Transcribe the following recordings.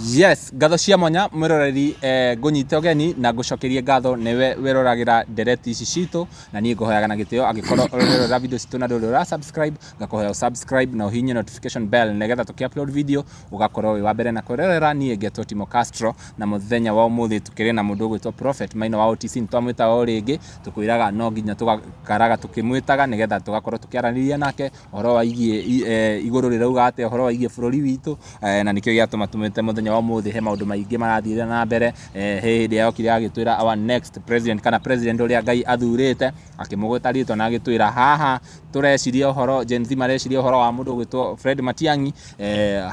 Yes, ngatho cia mwanya mwiroreri ngunyite ũgeni na ngũcokerie ngatho nĩwe wĩroragĩra ndereti ici citũ, na niĩ ngũhoyaga na gĩtĩo angĩkorwo ũrerorera video citũ na ndũrĩ ũra subscribe, ngakũhoya ũ subscribe na ũhihinye notification bell nĩgetha tũkĩ upload video ũgakorwo wĩ wa mbere na kwĩrorera. Niĩ ngetwo Timo Castro, na mũthenya wa ũmũthĩ tũkĩrĩ na mũndũ ũgwĩtwo Prophet Maina wa OTC. Nĩtwamwĩta o rĩngĩ, tũkwĩraga no nginya tũgakaraga tũkĩmwĩtaga nĩgetha tũgakorwo tũkĩaranĩria nake ũhoro wa igiĩ igũrũ rĩrauga atĩa ũhoro wa igiĩ bũrũri witũ, na nĩkĩo gĩatũma tũmwĩte mũthenya wa ũmũthĩ. He maũndũ maingĩ marathiĩ na mbere. He hĩndĩ yokire agĩtwĩra our next president kana president ũrĩa Ngai athurĩte, akĩmũgweta rĩtwa na agĩtwĩra haha tũreciria ũhoro, Gen Z mareciria ũhoro wa mũndũ ũgwĩtwo Fred Matiang'i,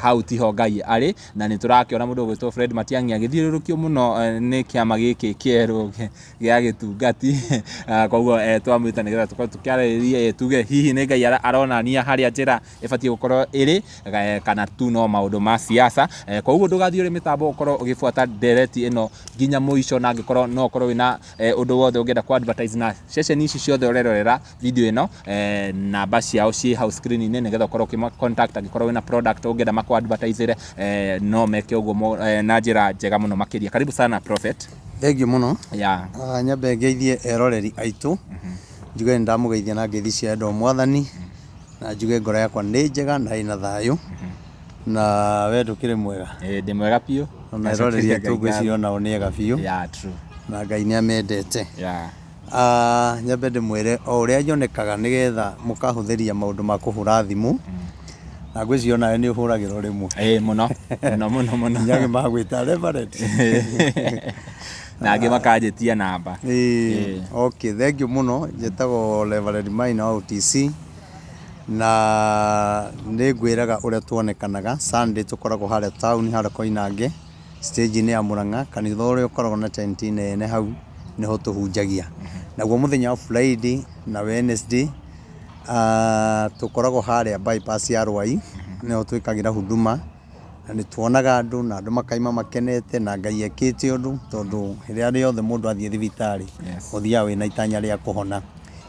hau tiho Ngai arĩ, na nĩ tũrakĩona mũndũ ũgwĩtwo Fred Matiang'i agĩthiũrũrũkio mũno nĩ kĩama gĩkĩ kĩerũ gĩa gĩtungati. Koguo twamwĩta nĩgetha tũkorwo tũkĩarĩrĩria, tuge hihi nĩ Ngai aronania harĩa njĩra ĩbatiĩ gũkorwo ĩrĩ kana tu no maũndũ ma siasa. Koguo ndũgathiĩ ũrĩ mĩtambo, ũkorwo ũgĩbuata ndereti ĩno nginya mũico, na angĩkorwo no ũkorwo wĩna ũndũ wothe ũngĩenda kũ advertise na ceceni ici ciothe ũrerorera video ĩno, namba ciao ciĩ hau screen-inĩ nĩgetha ũkorwo ũkĩma contact. Angĩkorwo wĩna product ũngĩenda makũ advertise, no meke ũguo na njĩra njega mũno makĩria. Karibu sana, Prophet. Thengiũ mũno. Yeah. Nyambe ngeithie eroreri aitũ, njuge nĩ ndamũgeithia na ngeithi cia wendo wa Mwathani, na njuge ngoro yakwa nĩ njega na ĩna thayũ, na we ndũkĩrĩ mwega? Ĩĩ, ndĩ mwega biũ. Ona eroreri aitũ ngwĩciria onao nĩ ega biũ. Yeah, true. Na Ngai nĩ amendete. Nyambe ndĩmwĩre o ũrĩa nyonekaga nĩgetha mũkahũthĩria maũndũ ma kũhũra thimũ, na ngwĩciria onawe nĩ ũhũragĩrwo rĩmwe. Ĩĩ, mũno mũno mũno mũno. Nginya angĩ magwĩta Reverend. Na angĩ makanjĩtia namba. Ĩĩ, okay, thengiũ mũno. Njĩtagwo Reverend Maina wa OTC, na nĩ ngwĩraga ũrĩa tuonekanaga. Sunday tũkoragwo harĩa town, harĩa Koinange stage-inĩ ya Murang'a, kanitha ũrĩa ũkoragwo na tent nene, hau nĩho tũhunjagia. Naguo mũthenya wa Friday na Wednesday tũkoragwo harĩa bypass ya Rwai, nĩho twĩkagĩra huduma, na nĩ tuonaga andũ na andũ makaima makenete na Ngai ekĩte ũndũ, tondũ rĩrĩa rĩothe mũndũ athiĩ thibitarĩ, ũthiaga wĩna itanya rĩa kũhona.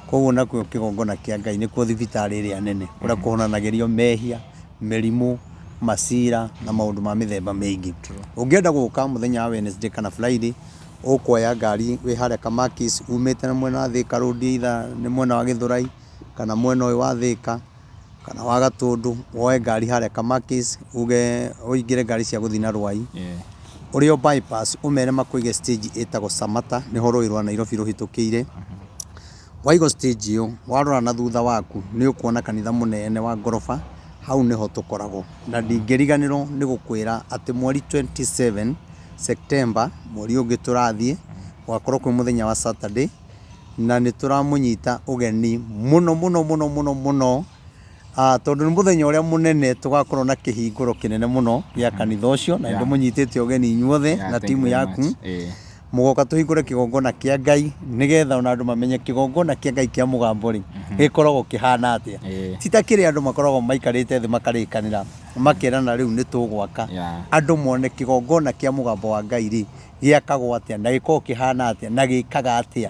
Koguo nakuo kĩgongona kĩa Ngai nĩkuo thibitarĩ ĩrĩa nene, kũrĩa kũhonanagĩrio mehia, mĩrimũ, macira na maũndũ ma mĩthemba mĩingĩ. Ũngĩenda gũka mũthenya wa Wednesday kana Friday, ũkuoya ngari wĩ harĩa Kamakis, umĩte na mwena wa Thika Road, either nĩ mwena wa Gĩthũrai kana mwena ũyũ wa Thika kana wa Gatũndũ, woe ngari harĩa Kamakis, uge ũingĩre ngari cia gũthiĩ na Rwai. Ũrĩ o bypass, ũmere makũige stage ĩtagwo Samata, nĩho rũĩ rwa Nairobi rũhĩtũkĩire. Waigwo stage ĩyo, warora na thutha waku nĩ ũkuona kanitha mũnene wa ngoroba, hau nĩho tũkoragwo. Na ndingĩriganĩrwo nĩ gũkwĩra atĩ mweri 27 September, mweri ũngĩ tũrathiĩ, gũgakorwo kwĩ mũthenya wa Saturday, na nĩ tũramũnyita ũgeni mũno mũno mũno mũno mũno, tondũ nĩ mũthenya ũrĩa mũnene tũgakorwo na kĩhingũro kĩnene mũno gĩa kanitha ũcio, na nĩndĩmũnyitĩte ũgeni inyuothe na Thank you timu very yaku. much. Mũgoka tũhingũre kĩgongona kĩa Ngai, nĩgetha ona andũ mamenye kĩgongona kĩa Ngai kĩa mũgambo rĩ, gĩkoragwo kĩhana atĩa. Ti ta kĩrĩa andũ makoragwo maikarĩte thĩ makarĩkanĩra makerana rĩu nĩ tũgwaka. Andũ mone kĩgongona kĩa mũgambo wa Ngai rĩ, gĩakagwo atĩa na gĩkoragwo kĩhana atĩa na gĩkaga atĩa,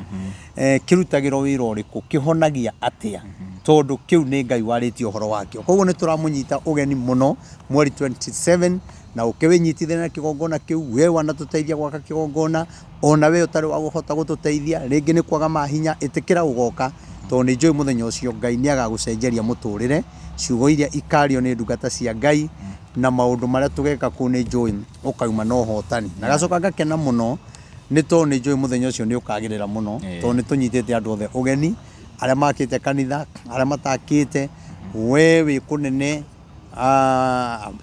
kĩrutagĩrwo wĩra ũrĩkũ, kĩhonagia atĩa, tondũ kĩu nĩ Ngai warĩtie ũhoro wakĩo. Koguo nĩ tũramũnyita ũgeni mũno mweri 27, na ũke wĩnyitithanie na kĩgongona kĩu. We wanatũteithia gwaka kĩgongona, ona we ũtarĩ wa gũhota gũtũteithia, rĩngĩ nĩ kwaga mahinya, ĩtĩkĩra ũgoka, tondũ nĩ njũĩ mũthenya ũcio Ngai nĩ agagũcenjeria mũtũrĩre, ciugo iria ikario nĩ ndungata cia Ngai na maũndũ marĩa tũgeka kũu, nĩ njũĩ ũkauma na ũhotani. Na gacoka ngakena mũno nĩ tondũ nĩ njũĩ mũthenya ũcio nĩ ũkagĩrĩra mũno, tondũ nĩ tũnyitĩte andũ othe ũgeni, arĩa makĩte kanitha, arĩa matakĩte, we wĩ kũnene,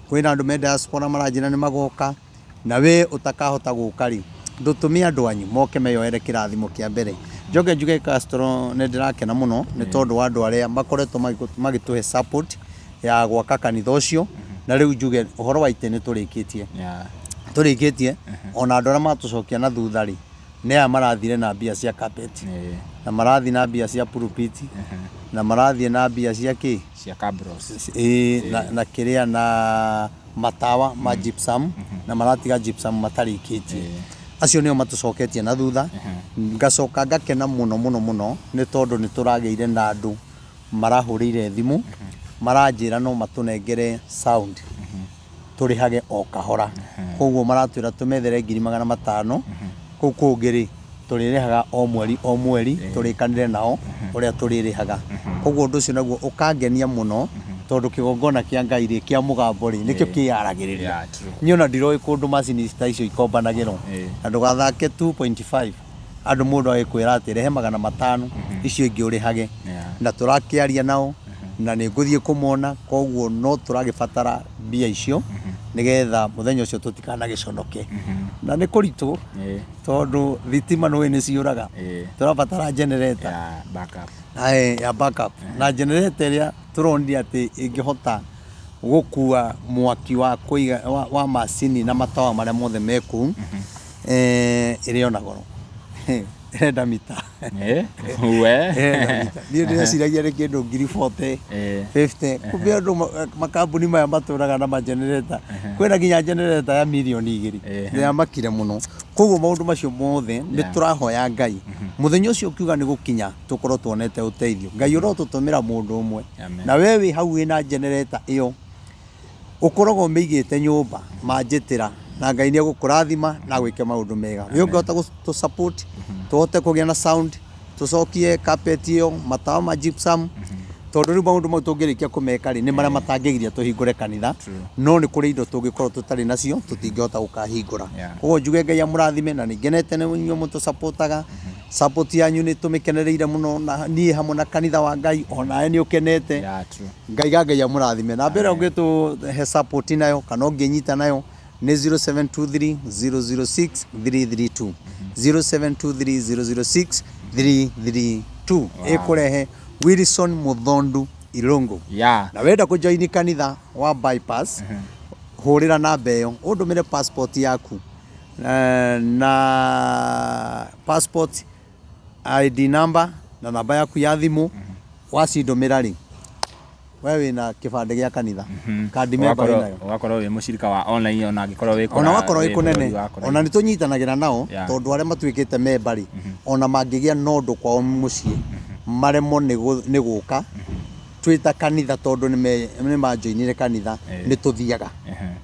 kwĩna andũ me diaspora maranjĩra nĩ magoka, na we ũtakahota gũka rĩ, ndũtũme andũ anyu moke meyoere kĩrathimo kĩa mbere. Njoke njuge, Castro, nĩ ndĩrakena mũno nĩ tondũ wa andũ arĩa makoretwo magĩtũhe support ya gwaka kanitha ũcio, na rĩu njuge ũhoro wa itĩ nĩ tũrĩkĩtie, tũrĩkĩtie. Ona andũ arĩa matũcokia na thutha rĩ, nĩ aya marathire na mbia cia carpet, na marathiĩ na mbia cia pulpit, na marathiĩ na mbia cia kĩ? Cia cabros. Ĩĩ, na kĩrĩa na matawa ma gypsum, na maratiga gypsum matarĩkĩtie. Acio nĩo matũcoketie na thutha. Ngacoka ngakena mũno mũno mũno nĩ tondũ nĩ tũragĩire na andũ marahũrĩire thimũ maranjĩra no matũnengere sound. Tũrĩhage o kahora. Koguo maratwĩra tũmethere 500,000, kũu kũngĩ rĩ, tũrĩrĩhaga o mweri o mweri, tũrĩkanĩre nao ũrĩa tũrĩrĩhaga. Koguo ũndũ ũcio naguo ũkangenia mũno, tondũ kĩgongona kĩa Ngai rĩ, kĩa mũgambo rĩ, nĩkĩo kĩyaragĩrĩria. Yeah, true. Niĩ ona ndiroĩ kũndũ macini ta icio ikombanagĩrwo. Na ndũgathake 2.5 andũ mũndũ agĩkwĩra atĩ rehe 500 icio ingĩ ũrĩhage. Na tũrakĩaria nao na nĩ ngũthiĩ kũmona, koguo no tũragĩbatara mbia icio nĩgetha mũthenya ũcio tũtikanagĩconoke. Na nĩ kũritũ tondũ thitima nĩũĩ nĩ ciũraga, tũrabatara generator Ya backup. Ya backup. Na generator ĩrĩa tũronire atĩ ĩngĩhota gũkua mwaki wa kũiga wa macini na matawa marĩa mothe me kũu, ĩrĩ ona goro, ĩrenda mita. We. Ĩrenda mita. Niĩ ndĩreciragia nĩ kĩndũ ngiri 40, 50, kumbe andũ makambuni maya matũraga na magenerator, kwĩna nginya generator ya mirioni 2. Ndĩramakire mũno. Koguo maũndũ macio mothe nĩ tũrahoya Ngai mũthenya ũcio ũkiuga nĩ gũkinya tũkorwo tuonete ũteithio. Ngai ũrotũtũmĩra mũndũ ũmwe. Amen. Na we wĩ hau wĩna generator ĩyo ũkoragwo ũmĩigĩte nyũmba manjĩtĩra, na Ngai nĩ egũkũrathima na agwĩke maũndũ mega. We ũngĩhota gũtũ support tũhote kũgĩa na sound, tũcokie carpet ĩyo, matawa ma gypsum, tondũ rĩu maũndũ mau tũngĩrĩkia kũmeka rĩ, nĩ marĩa matangĩgiria tũhingũre kanitha, no nĩ kũrĩ indo tũngĩkorwo tũtarĩ nacio tũtingĩhota gũkahingũra. Koguo njuge Ngai amũrathime, na nĩ ngenete nĩ inyuĩ mũtũsupportaga. Support yanyu nĩ tũmĩkenereire mũno, na niĩ hamwe na kanitha wa Ngai, onawe nĩ ũkenete. Yeah, true. Ngai ga Ngai amũrathime. Namba ĩrĩa ũngĩtũhe support nayo kana ũngĩnyita nayo nĩ 0723 006 332, 0723 006 332. Ĩkũrehe Wilson Muthondu Irungu. Na wenda kũjoini kanitha wa Bypass, hũrĩra namba ĩyo, ũndũmĩre passport yaku, na passport, ID number na namba yaku ya thimũ. Wacindũmĩra rĩ, we wĩna kĩbandĩ gĩa kanitha, kandi member wĩnayo. Ũgakorwo wĩ mũcirika wa online ona angĩkorwo wĩ ona wakorwo wĩ kũnene bũrũri wa kũraihu. Ona nĩ tũnyitanagĩra nao, tondũ arĩa matuĩkĩte member rĩ, ona mangĩgĩa na ũndũ kwao mũciĩ maremwo nĩ gũka twĩ ta kanitha, tondũ nĩ manjoinire kanitha, nĩ tũthiaga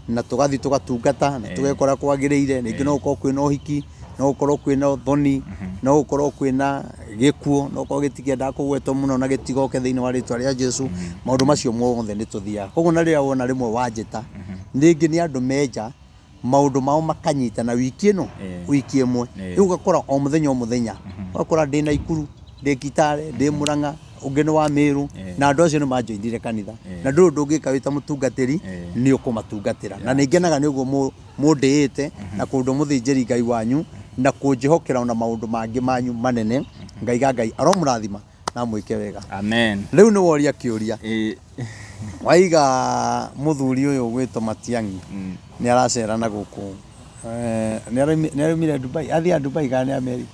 na tũgathiĩ tũgatungata na tũgekora kwagĩrĩire. Rĩngĩ no gũkorwo kwĩna ũhiki, no gũkorwo kwĩna ũthoni, no gũkorwo kwĩna gĩkuũ, no gũkorwo gĩtikĩendaga kũgwetwo mũno na gĩtigoke thĩinĩ wa rĩtwa rĩa Jesu. Maũndũ macio mothe nĩ tũthiaga. Koguo na rĩrĩa wona rĩmwe wanjĩta, rĩngĩ nĩ andũ menja maũndũ mao makanyitana wiki ĩno, wiki ĩmwe. Rĩu ũgakora o mũthenya o mũthenya ũgakora ndĩ Naikuru, ndĩ Kitale, ndĩ Murang'a, ũngĩ nĩ wa Meru, na andũ acio nĩ manjoinire kanitha, na ndũrĩ ũndũ ũngĩka wĩ ta mũtungatĩri, nĩ ũkũmatungatĩra. Na nĩ ngenaga nĩ ũguo mũndĩĩte na kũndũ mũthĩnjĩri Ngai wanyu na kũnjĩhokera ona maũndũ mangĩ manyu manene. Ngai ga Ngai aromũrathima na amwĩke wega. Amen. Rĩu nĩ woria kĩũria, waiga mũthuri ũyũ ũgwĩtwo Matiang'i nĩ aracera na gũkũ. Nĩ araumire Dubai, athiaga Dubai kana nĩ America?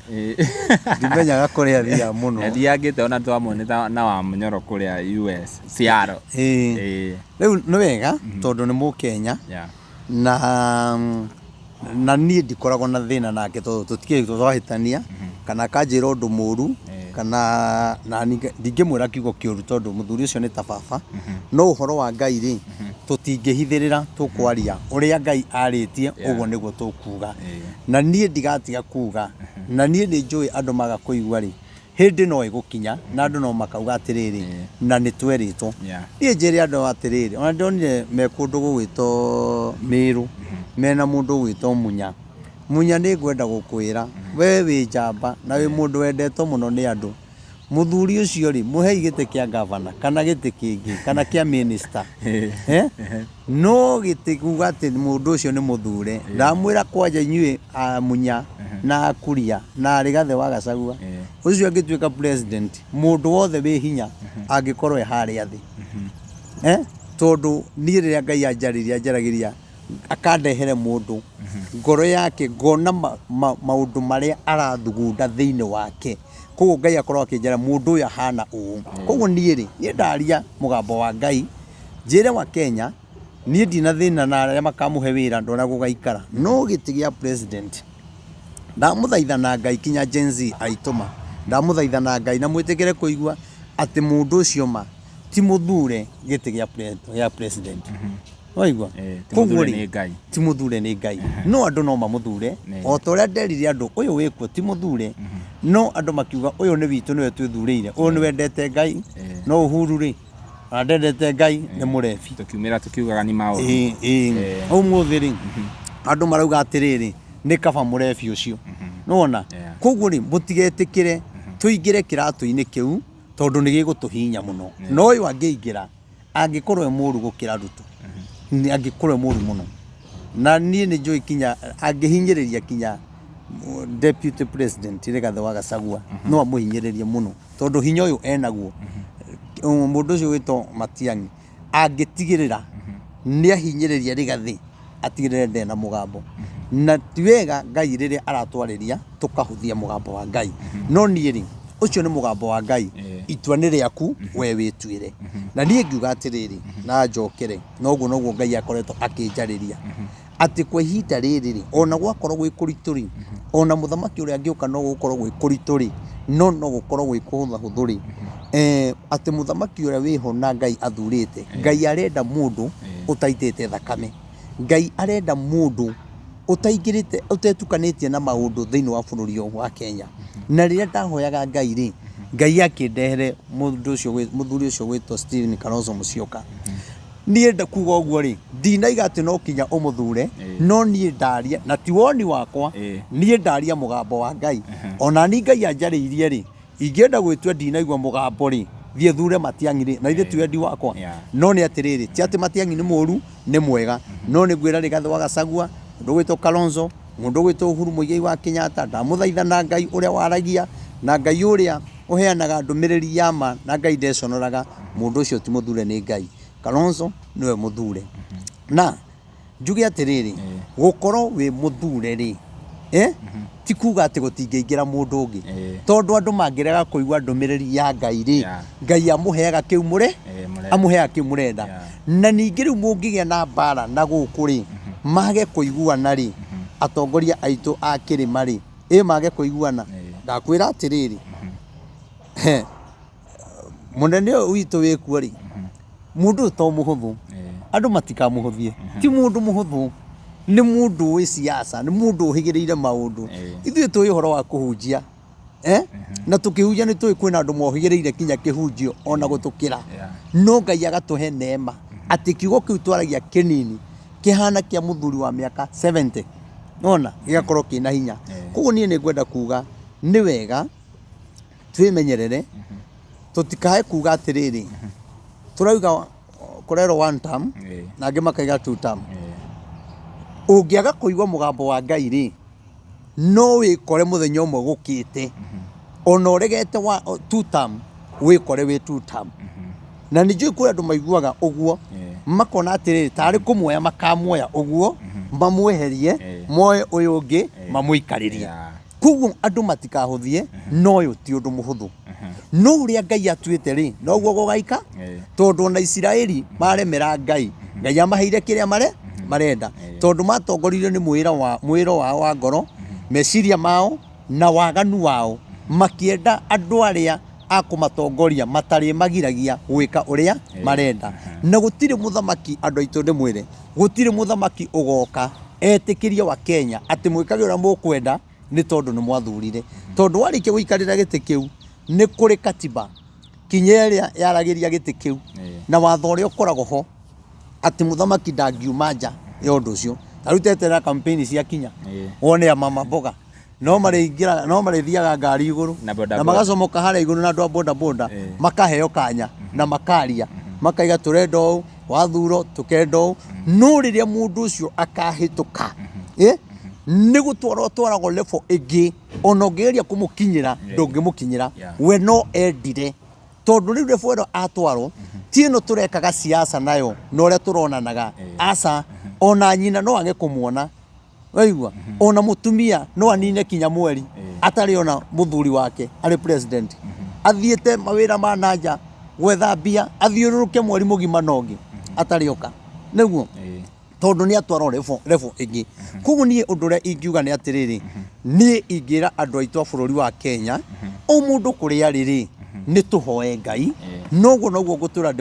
Ndimenyaga kũrĩa athiaga mũno. Athiangĩte, ona twamuonete na wa Mũnyoro kũrĩa US, Seattle. Rĩu nĩ wega tondũ nĩ Mũkenya, na niĩ ndikoragwo na thĩna nake, tondũ tũtikĩrĩ twahĩtania kana akanjĩra ũndũ mũru, kana nani ndingĩmwĩra kiugo kĩũru, tondũ mũthuri ũcio nĩ ta baba. No ũhoro wa Ngai rĩ, tũtingĩhithĩrĩra, tũkwaria ũrĩa Ngai arĩtie, ũguo nĩguo tũkuga. Na niĩ ndigatiga kuga, na niĩ nĩ njũĩ andũ maga kũigua rĩ, hĩndĩ no ĩgũkinya na andũ no makauga atĩrĩrĩ, na nĩ twerĩtwo. Niĩ njĩre andũ atĩrĩrĩ, ona ndonire me kũndũ gũgwĩtwo Mĩrũ, mena mũndũ ũgwĩtwo Munya. Munya, nĩ ngwenda gũkwĩra we wĩ njamba na wĩ mũndũ wendetwo mũno nĩ andũ. Mũthuri ũcio rĩ, mũhei gĩtĩ kĩa gavana kana gĩtĩ kĩngĩ kana kĩa minister, eh? No gĩtĩ kuga atĩ mũndũ ũcio nĩ mũthure, ndamwĩra kwanja inyuĩ a Munya na Akuria na Rigathĩ wa Gachagua, ũcio angĩtuĩka president, mũndũ wothe wĩ hinya angĩkorwo e harĩa thĩ, eh? Tondũ niĩ rĩrĩa Ngai anjarĩria, anjaragĩria akandehere mũndũ ngoro yake, ngona maũndũ marĩa arathugunda thĩinĩ wake. Koguo Ngai akorwo akĩnjĩra mũndũ ũyũ ahana ũũ. Koguo niĩ rĩ, niĩ ndaria mũgambo wa Ngai, njĩre wa Kenya, niĩ ndina thĩna na arĩa makamũhe wĩra, ndona gũgaikara no gĩtĩ gĩa president. Ndamũthaitha na Ngai, kinya Gen Z aitũma, ndamũthaitha na Ngai na mwĩtĩkĩre kũigua atĩ mũndũ ũcio ma ti mũthure gĩtĩ gĩa president. Waigua? Ti Koguo mũthure rĩ, nĩ Ngai. Ti mũthure nĩ Ngai. No andũ no mamũthure. O ta ũrĩa nderire andũ ũyũ wĩkuo ti mũthure. No andũ makiuga ũyũ nĩ witũ nĩwe twĩthurĩire. Ũyũ nĩ wendete Ngai. No Uhuru rĩ, ona ndendete Ngai nĩ mũrebi. Tũkiumĩra tũkiugaga nĩ maũru. Ĩĩ, ĩĩ. Ũmũthĩ rĩ, andũ marauga atĩrĩrĩ, nĩ kaba mũrebi ũcio. Nĩwona? Koguo rĩ, mũtigetĩkĩre tũingĩre kĩratũ-inĩ kĩu tondũ nĩ gĩgũtũhihinya mũno. Na ũyũ angĩingĩra, angĩkorwo e mũru gũkĩra Ruto, angĩkorwo e mũru mũno. Na niĩ nĩ njũĩ kinya angĩhinyĩrĩria kinya deputy president Rigathĩ wa Gachagua, no amũhinyĩrĩrie mũno tondũ hinya ũyũ enaguo. Mũndũ ũcio ũgwĩtwo Matiang'i angĩtigĩrĩra nĩ ahinyĩrĩria Rigathĩ, atigĩrĩre ndarĩ na mũgambo. Na ti wega Ngai rĩrĩa aratwarĩria tũkahũthia mũgambo wa Ngai. No niĩ rĩ, ũcio nĩ mũgambo wa Ngai, itua nĩ rĩaku, we wĩtuĩre. Na niĩ ngiuga atĩrĩrĩ, na njokere, na ũguo noguo Ngai akoretwo akĩnjarĩria, atĩ kwa ihinda rĩrĩ rĩ, ona gwakorwo gwĩ kũritũ rĩ, ona mũthamaki ũrĩa angĩũka no gũkorwo gwĩ kũritũ rĩ, no no gũkorwo gwĩ kũhũthahũthũ rĩ, atĩ mũthamaki ũrĩa wĩho na Ngai athurĩte, Ngai arenda mũndũ ũtaitĩte thakame. Ngai arenda mũndũ ũtaingĩrĩte, ũtetukanĩtie na maũndũ thĩinĩ wa bũrũri ũyũ wa Kenya. Na rĩrĩa ndahoyaga Ngai rĩ, Ngai akĩndehere mũndũ ũcio, mũthuri ũcio ũgwĩtwo Stephen Kalonzo Musyoka. Niĩ kuga ũguo rĩ, ndinaiga atĩ no kinya ũmũthure, no niĩ ndaria, na ti woni wakwa, niĩ ndaria mũgambo wa Ngai. Ona niĩ Ngai anjarĩirie rĩ, Ingĩenda gwĩtua ndinaigua mũgambo rĩ, thiĩ thure Matiang'i rĩ, na ithe ti wendi wakwa. No nĩ atĩrĩrĩ, ti atĩ Matiang'i nĩ mũru, nĩ mwega. No nĩ ngwĩra Rigathĩ wa Gachagua, mũndũ ũgwĩtwo Kalonzo, mũndũ ũgwĩtwo Uhuru Muigai wa Kenyatta, ndamũthaitha na Ngai ũrĩa waragia, na Ngai ũrĩa ũheanaga ndũmĩrĩri ya ma, na Ngai ndeconoraga, mũndũ ũcio ti mũthure nĩ Ngai. Kalonzo nĩwe mũthure. Na njuge atĩrĩrĩ, gũkorwo wĩ mũthure rĩ, ti kuga atĩ gũtingĩingĩra mũndũ ũngĩ. Tondũ andũ mangĩrega kũigua ndũmĩrĩri ya Ngai rĩ, Ngai amũheaga kĩu mũre, amũheaga kĩu mũrenda. Na ningĩ rĩu mũngĩgĩa na mbara na gũkũ rĩ, mage kũiguana rĩ, atongoria aitũ a kĩrĩma rĩ, ĩ mage kũiguana, ndakwĩra atĩrĩrĩ, Mũnene ũyũ witũ wĩkuo rĩ, mũndũ ũyũ to mũhũthũ, andũ matikamũhũthie, ti mũndũ mũhũthũ, nĩ mũndũ ũĩ siasa, nĩ mũndũ ũhĩgĩrĩire maũndũ. Ithuĩ tũĩ ũhoro wa kũhunjia, na tũkĩhunjia nĩ tũĩ kwĩna andũ mohĩgĩrĩire kinya kĩhunjio ona gũtũkĩra, no Ngai agatũhe neema atĩ kiugo kĩu twaragia kĩnini kĩhana kĩa mũthuri wa mĩaka 70, nĩwona, gĩgakorwo kĩna hinya. Koguo niĩ nĩ ngwenda kuga nĩ wega twĩmenyerere tũtikae kuga atĩrĩrĩ tũrauga kũrerwo one term na angĩ makaiga two term. Ũngĩaga kũigua mũgambo wa Ngai rĩ, no wĩkore mũthenya ũmwe gũkĩte ona ũregete wa two term wĩkore wĩ two term. Na nĩ njũĩ kwĩ andũ maiguaga ũguo makona atĩrĩrĩ tarĩ kũmuoya makamuoya ũguo mamweherie moe ũyũ ũngĩ mamũikarĩrie. Koguo andũ matikahũthie no ũyũ ti ũndũ mũhũthũ. No ũrĩa Ngai atuĩte rĩ, noguo gũgaika, tondũ ona Isiraeli maremera Ngai, Ngai amaheire kĩrĩa mare marenda, tondũ matongoririo nĩ mwĩra wa mwĩro wao wa ngoro, meciria mao na waganu wao, makĩenda andũ arĩa a kũmatongoria matarĩmagiragia gwĩka ũrĩa marenda. Na gũtirĩ mũthamaki, andũ aitũ ndĩmwĩre, gũtirĩ mũthamaki ũgoka etĩkĩrie wa Kenya atĩ mwĩkage ũrĩa mũkwenda nĩ tondũ nĩ mwathurire. Tondũ warĩkia gũikarĩra gĩtĩ kĩu nĩ kũrĩ katiba kinya ĩrĩa yaragĩria gĩtĩ kĩu na watho ũrĩa ũkoragwo ho atĩ mũthamaki ndangiuma nja ya ũndũ ũcio. Ta rĩu teterera campaign ciakinya wone a mama mboga no marĩingĩra no marĩthiaga ngari igũrũ Na boda na boda. magacomoka harĩa igũrũ na andũ a boda boda makaheo kanya na makaria makaiga tũrenda ũũ wathuro tũkenda ũũ no rĩrĩa mũndũ ũcio akahĩtũka nĩ gũtwarwo atwaragwo level ĩngĩ ona ũngĩgeria kũmũkinyĩra ndũngĩmũkinyĩra we no endire tondũ rĩu level ĩno atwarwo ti ĩno tũrekaga siasa nayo na ũrĩa tũronanaga aca ona nyina no age kũmuona waigua ona mutumia no anine kinya mweri atarĩ ona muthuri wake arĩ president athiĩte mawĩra ma nanja gwetha mbia athiũrũrũke mweri mũgima na ũngĩ atarĩ oka nĩguo tondũ nĩ atwarwo level level ĩngĩ koguo niĩ ũndũ ũrĩa ingiuga nĩ atĩrĩrĩ niĩ ingĩra andũ aitũ a bũrũri wa Kenya o mũndũ kũrĩa arĩ rĩ Nĩ tũhoe Ngai. Noguo noguo ngũtũra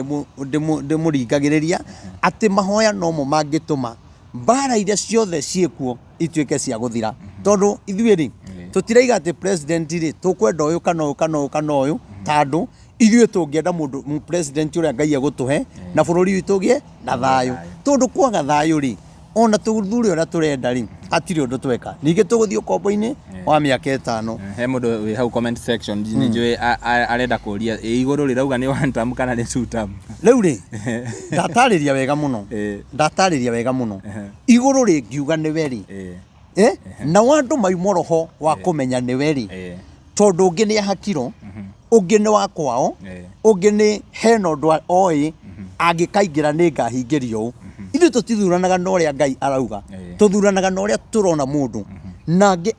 ndĩmũringagĩrĩria atĩ mahoya nomo mangĩtũma mbara iria ciothe ciĩkuo ituĩke cia gũthira, tondũ ithuĩ rĩ, tũtiraiga atĩ president rĩ, tũkwenda ũyũ kana ũyũ kana ũyũ kana ũyũ, tondũ ithuĩ tũngĩenda mũndũ president ũrĩa Ngai egũtũhe na bũrũri witũ ũgĩe na thayũ, tondũ kwaga thayũ rĩ, ona tũthure ũrĩa tũrenda rĩ, hatirĩ ũndũ tweka. Ningĩ tũgũthiĩ ũkombo-inĩ wa mĩaka 5. He mũndũ wĩ hau comment section, nĩ njũĩ arenda kũria ĩ igũrũ rĩrauga nĩ one term kana nĩ two term? Rĩu rĩ, ndatarĩria wega mũno. Ndatarĩria wega mũno. Igũrũ rĩngiuga nĩwe rĩ, nao andũ mauma roho wa kũmenya nĩwe rĩ, tondũ ũngĩ nĩ ahakirwo, ũngĩ nĩ wa kwao, ũngĩ nĩ hena ũndũ oĩ angĩkaingĩra nĩ ngahingĩrio ũũ. Ithuĩ tũtithuranaga na ũrĩa Ngai arauga, tũthuranaga na ũrĩa tũrona mũndũ. Na angĩ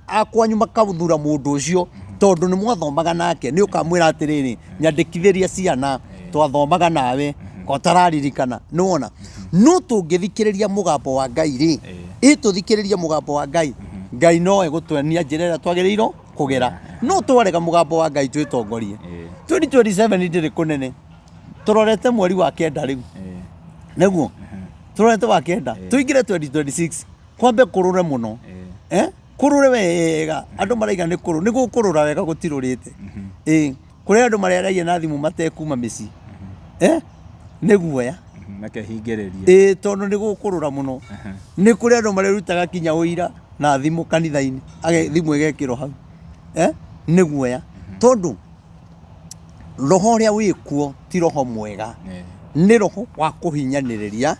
a kwanyu makathura mũndũ ũcio tondũ nĩ mwathomaga nake, nĩ ũkamwĩra atĩrĩrĩ, nyandĩkithĩria ciana, twathomaga nawe, ko ũtararirikana, nĩ wona. No tũngĩthikĩrĩria mũgambo wa Ngai rĩ, ĩ tũthikĩrĩrie mũgambo wa Ngai, Ngai no egũtuonia njĩra ĩrĩa twagĩrĩirwo kũgera. No twarega mũgambo wa Ngai twĩtongorie. 2027 ndĩrĩ kũnene, tũrorete mweri wa 9 rĩu. Nĩguo tũrorete wa 9, tũingĩre 2026, kwambe kũrũre mũno. Kũrũre wega, andũ maraiga nĩ kũrũ, nĩ gũkũrũra wega gũtirũrĩte. Kũrĩ andũ marĩaragia na thimũ matekuma mĩciĩ. Nĩ guoya. Makehingĩrĩria. Tondũ nĩ gũkũrũra mũno. Nĩ kũrĩ andũ marĩrutaga kinya ũira na thimũ kanitha-inĩ, thimũ ĩgekĩrwo hau. Nĩ guoya. Tondũ roho ũrĩa wĩkuo ti roho mwega. Nĩ roho wa kũhinyanĩrĩria,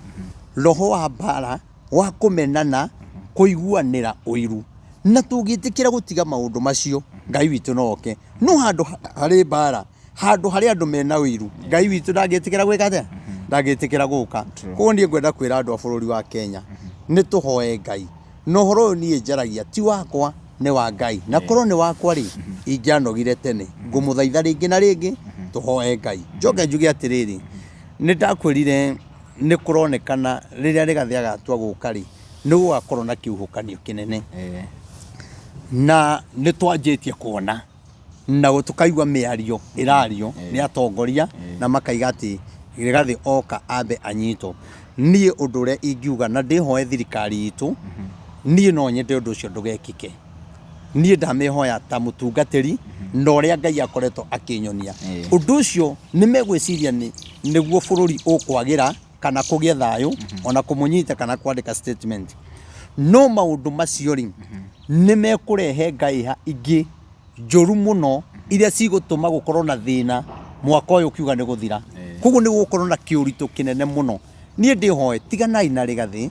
roho wa mbara, wa kũmenana, kũiguanĩra ũiru. Na tũngĩtĩkĩra gũtiga maũndũ macio, Ngai witũ no oke. No handũ harĩ mbara, handũ harĩ andũ mena ũiru, Ngai witũ ndangĩtĩkĩra gwĩka atĩa? Ndangĩtĩkĩra gũka. Koguo niĩ ngwenda kwĩra andũ a bũrũri wa Kenya, nĩ tũhoe Ngai. Na ũhoro ũyũ niĩ njaragia ti wakwa, nĩ wa Ngai. Na korwo nĩ wakwa rĩ, ingĩanogire tene. Ngũmũthaitha rĩngĩ na rĩngĩ, tũhoe Ngai. Njoke njuge atĩrĩrĩ, nĩ ndakwĩrire nĩ kũronekana rĩrĩa Rigathĩ agatua gũka rĩ, nĩ gũgakorwo na kĩhuhũkanio kĩnene. Na nĩ twanjĩtie kuona na tũkaigua mĩario ĩrario nĩ atongoria na makaiga atĩ Rigathĩ oka ambe anyitwo. Niĩ ũndũ ũrĩa ingiuga na ndĩhoe thirikari itũ, niĩ no nyende ũndũ ũcio ndũgekĩke. Niĩ ndamĩhoya ta mũtungatĩri na ũrĩa Ngai akoretwo akĩnyonia. Ũndũ ũcio nĩ megwĩciria nĩ nĩguo bũrũri ũkwagĩra kana kũgĩe thayũ, ona kũmũnyita kana kwandĩka statement. No maũndũ macio rĩ, nĩ mekũrehe ngaiha ingĩ njũru mũno iria cigũtũma gũkorwo na thĩna mwaka ũyũ ũkiuga nĩ gũthira. Koguo nĩ gũgũkorwo na kĩũritũ kĩnene mũno. Niĩ ndĩhoe tiganai na Rigathĩ,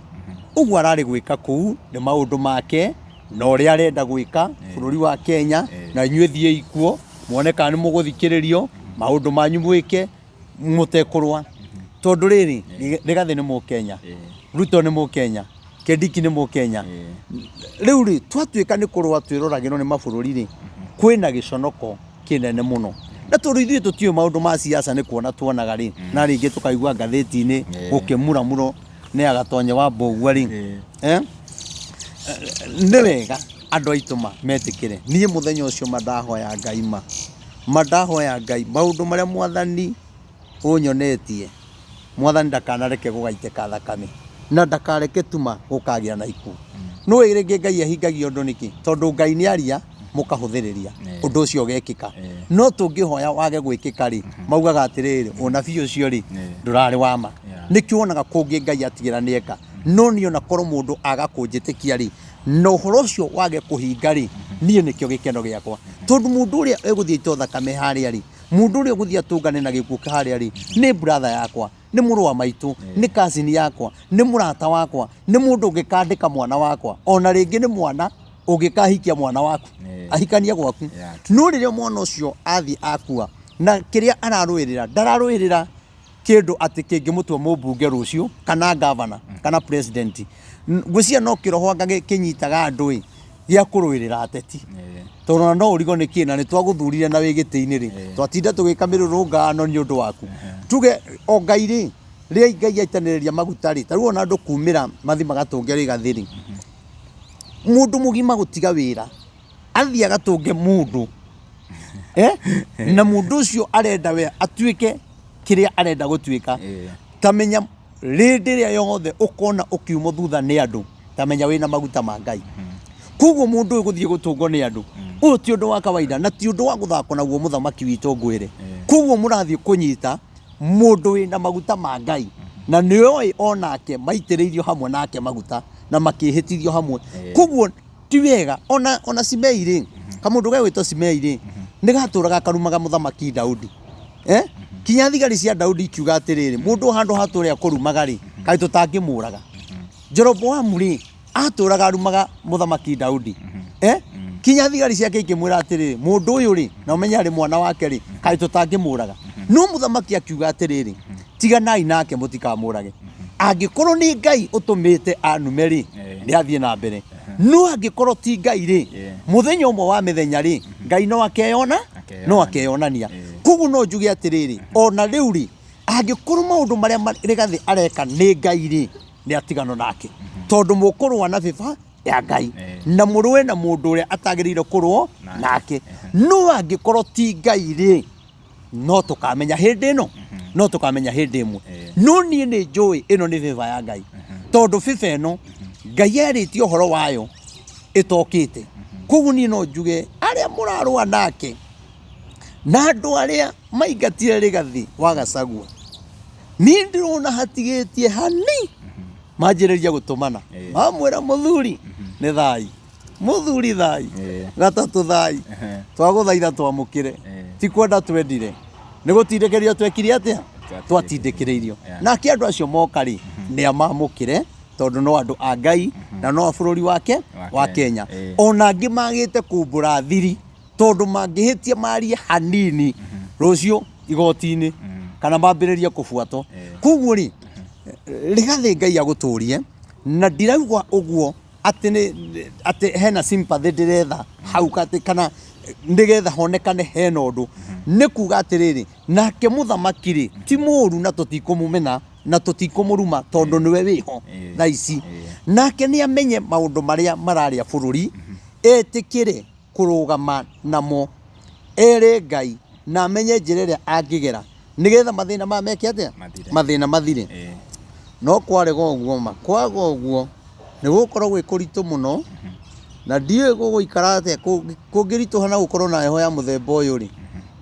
ũguo ararĩ gwĩka kũu nĩ maũndũ make na ũrĩa arenda gwĩka bũrũri wa Kenya, na inyuĩ thiĩi kuo muone kana nĩ mũgũthikĩrĩrio maũndũ manyu mwĩke mũtekũrũa. Tondũ rĩrĩ, Rigathĩ nĩ Mũkenya, Ruto nĩ Mũkenya, Kindiki nĩ Mũkenya. Rĩu rĩ, twatuĩka nĩ kũrũa twĩroragĩrwo nĩ mabũrũri rĩ, kwĩna gĩconoko kĩnene mũno. Na tondũ ithuĩ tũtiũĩ maũndũ ma siasa nĩ kuona tuonaga rĩ, na rĩngĩ tũkaigua ngathĩti-inĩ gũkĩmuramurwo nĩ agatonye wa mbũgua rĩ, nĩ wega andũ aitũ ma metĩkĩre. Niĩ mũthenya ũcio ma ndahoya Ngai ma, ma ndahoya Ngai maũndũ marĩa Mwathani ũnyonetie, Mwathani ndakanareke gũgaitĩka thakame na ndakareke tuma gũkagĩa na ikuũ. Nĩũĩ rĩngĩ Ngai ahingagia ũndũ nĩkĩ? Tondũ Ngai nĩ aria mũkahũthĩrĩria ũndũ ũcio ũgekĩka. No tũngĩhoya wage gwĩkĩka rĩ, maugaga atĩrĩrĩ, ũnabii ũcio rĩ, ndũrarĩ wa ma. Nĩkĩo wonaga kũngĩ Ngai atigĩra nĩ eka. No niĩ ona korwo mũndũ aga kũnjĩtĩkia rĩ, na ũhoro ũcio wage kũhinga rĩ, niĩ nĩkĩo gĩkeno gĩakwa. Tondũ mũndũ ũrĩa egũthiĩ aitwo thakame harĩa rĩ, mũndũ ũrĩa ũgũthiĩ atũngane na gĩkuũ harĩa rĩ, nĩ brother yakwa, nĩ mũrũ wa maitũ, nĩ cousin yakwa, nĩ mũrata wakwa, nĩ mũndũ ũngĩkandĩka mwana wakwa, ona rĩngĩ nĩ mwana ũngĩkahikia mwana waku, ahikanie gwaku. No rĩrĩa mwana ũcio athiĩ akua, na kĩrĩa ararũĩrĩra, ndararũĩrĩra kĩndũ atĩ kĩngĩmũtua mũmbunge rũciũ, kana gavana, kana president. Ngwĩciria no kĩroho anga kĩnyitaga andũ ĩ, gĩa kũrũĩrĩra ateti. Tondũ ona no ũrigwo nĩ kĩ, na nĩ twagũthurire na wĩ gĩtĩ-inĩ rĩ, twatinda tũgĩka mĩrũrũngano nĩ ũndũ waku. Tuge o Ngai rĩ, rĩrĩa Ngai aitanĩrĩria maguta rĩ, ta rĩu ona andũ kumĩra mathiĩ magatũnge Rigathĩ rĩ, mũndũ mũgima gũtiga wĩra, athiĩ agatũnge mũndũ. Eh? Na mũndũ ũcio arenda we atuĩke kĩrĩa arenda gũtuĩka. Ta menya rĩndĩ ĩrĩa yothe ũkona ũkiumwo thutha nĩ andũ, ta menya wĩna maguta ma Ngai. Koguo mũndũ ũyũ gũthiĩ gũtũngwo nĩ andũ, ũyũ ti ũndũ wa kawaida na ti ũndũ wa gũthakwo naguo mũthamaki witũ ngwĩre. Koguo mũrathiĩ kũnyita mũndũ wĩna maguta ma Ngai na nĩ oĩ onake maitĩrĩirio hamwe nake maguta na makĩhĩtithio hamwe. Koguo ti wega ona Simei rĩ, kamũndũ gegwĩtwo Simei rĩ, nĩ gatũraga karumaga mũthamaki Daudi. Eh? Kinya thigari cia Daudi ikiuga atĩrĩrĩ, mũndũ handũ hatũre akũrumaga rĩ, kaĩ tũtangĩmũraga. Jeroboamu rĩ, atũraga arumaga mũthamaki Daudi. Eh? Kinya thigari ciake ikĩmwĩra atĩrĩrĩ, mũndũ ũyũ rĩ, na ũmenye arĩ mwana wake rĩ, kaĩ tũtangĩmũraga. No mũthamaki akiuga atĩrĩrĩ, tiganai nake mũtikamũrage. Angĩkorwo nĩ Ngai ũtũmĩte anume rĩ, nĩ athiĩ na mbere. No angĩkorwo ti Ngai rĩ, mũthenya ũmwe wa mĩthenya rĩ, Ngai no akeyona, no akeyonania. Koguo no njuge atĩrĩrĩ, ona rĩu rĩ, angĩkorwo maũndũ marĩa Rigathĩ areka nĩ Ngai rĩ, nĩ atigano nake. Tondũ mũkũrũa na bĩba ya Ngai na mũrũe na mũndũ ũrĩa atagĩrĩire kũrũo nake. No angĩkorwo ti Ngai rĩ, no tũkamenya hĩndĩ ĩno, no tũkamenya hĩndĩ ĩmwe. No niĩ nĩ njũĩ ĩno nĩ bĩba ya Ngai, tondũ bĩba ĩno Ngai erĩtie ũhoro wayo ĩtokĩte. Koguo niĩ no njuge arĩa mũrarũa nake na andũ arĩa maingatire Rigathĩ wa Gachagua, niĩ ndĩrona hatigĩtie hani manjĩrĩria gũtũmana, mamwĩra mũthuri nĩ thai, mũthuri thai, gatatũ thai, twagũthaitha twamũkĩre, ti kwenda twendire, nĩ gũtindĩkĩrĩrio twekire atĩa, twatindĩkĩrĩirio. Nake andũ acio moka rĩ, nĩ amamũkĩre, tondũ no andũ a Ngai na no a bũrũri wake wa Kenya. Ona angĩ magĩte kumbũra thiri, tondũ mangĩhĩtia marie hanini rũciũ igoti-inĩ kana mambĩrĩrie kũbuatwo. Koguo rĩ, Rigathĩ Ngai agũtũrie, na ndirauga ũguo atĩ nĩ atĩ hena sympathy ndĩretha hau atĩ kana nĩgetha honekane hena ũndũ. Nĩ kuga atĩrĩrĩ, nake mũthamaki rĩ ti mũru na tũtikũmũmena na tũtikũmũruma tondũ nĩwe wĩho thaa ici. Nake nĩ amenye maũndũ marĩa mararĩa bũrũri, etĩkĩre kũrũgama namo, ere Ngai na amenye njĩra ĩrĩa angĩgera nĩgetha mathĩna maya meke atĩa? Mathire. Mathĩna mathire. No kwarega ũguo ma, kwaga ũguo nĩ gũgũkorwo gwĩ kũritũ mũno na ndiũĩ gũgũikara atĩa kũngĩritũha na gũkorwo na heho ya mũthemba ũyũ rĩ,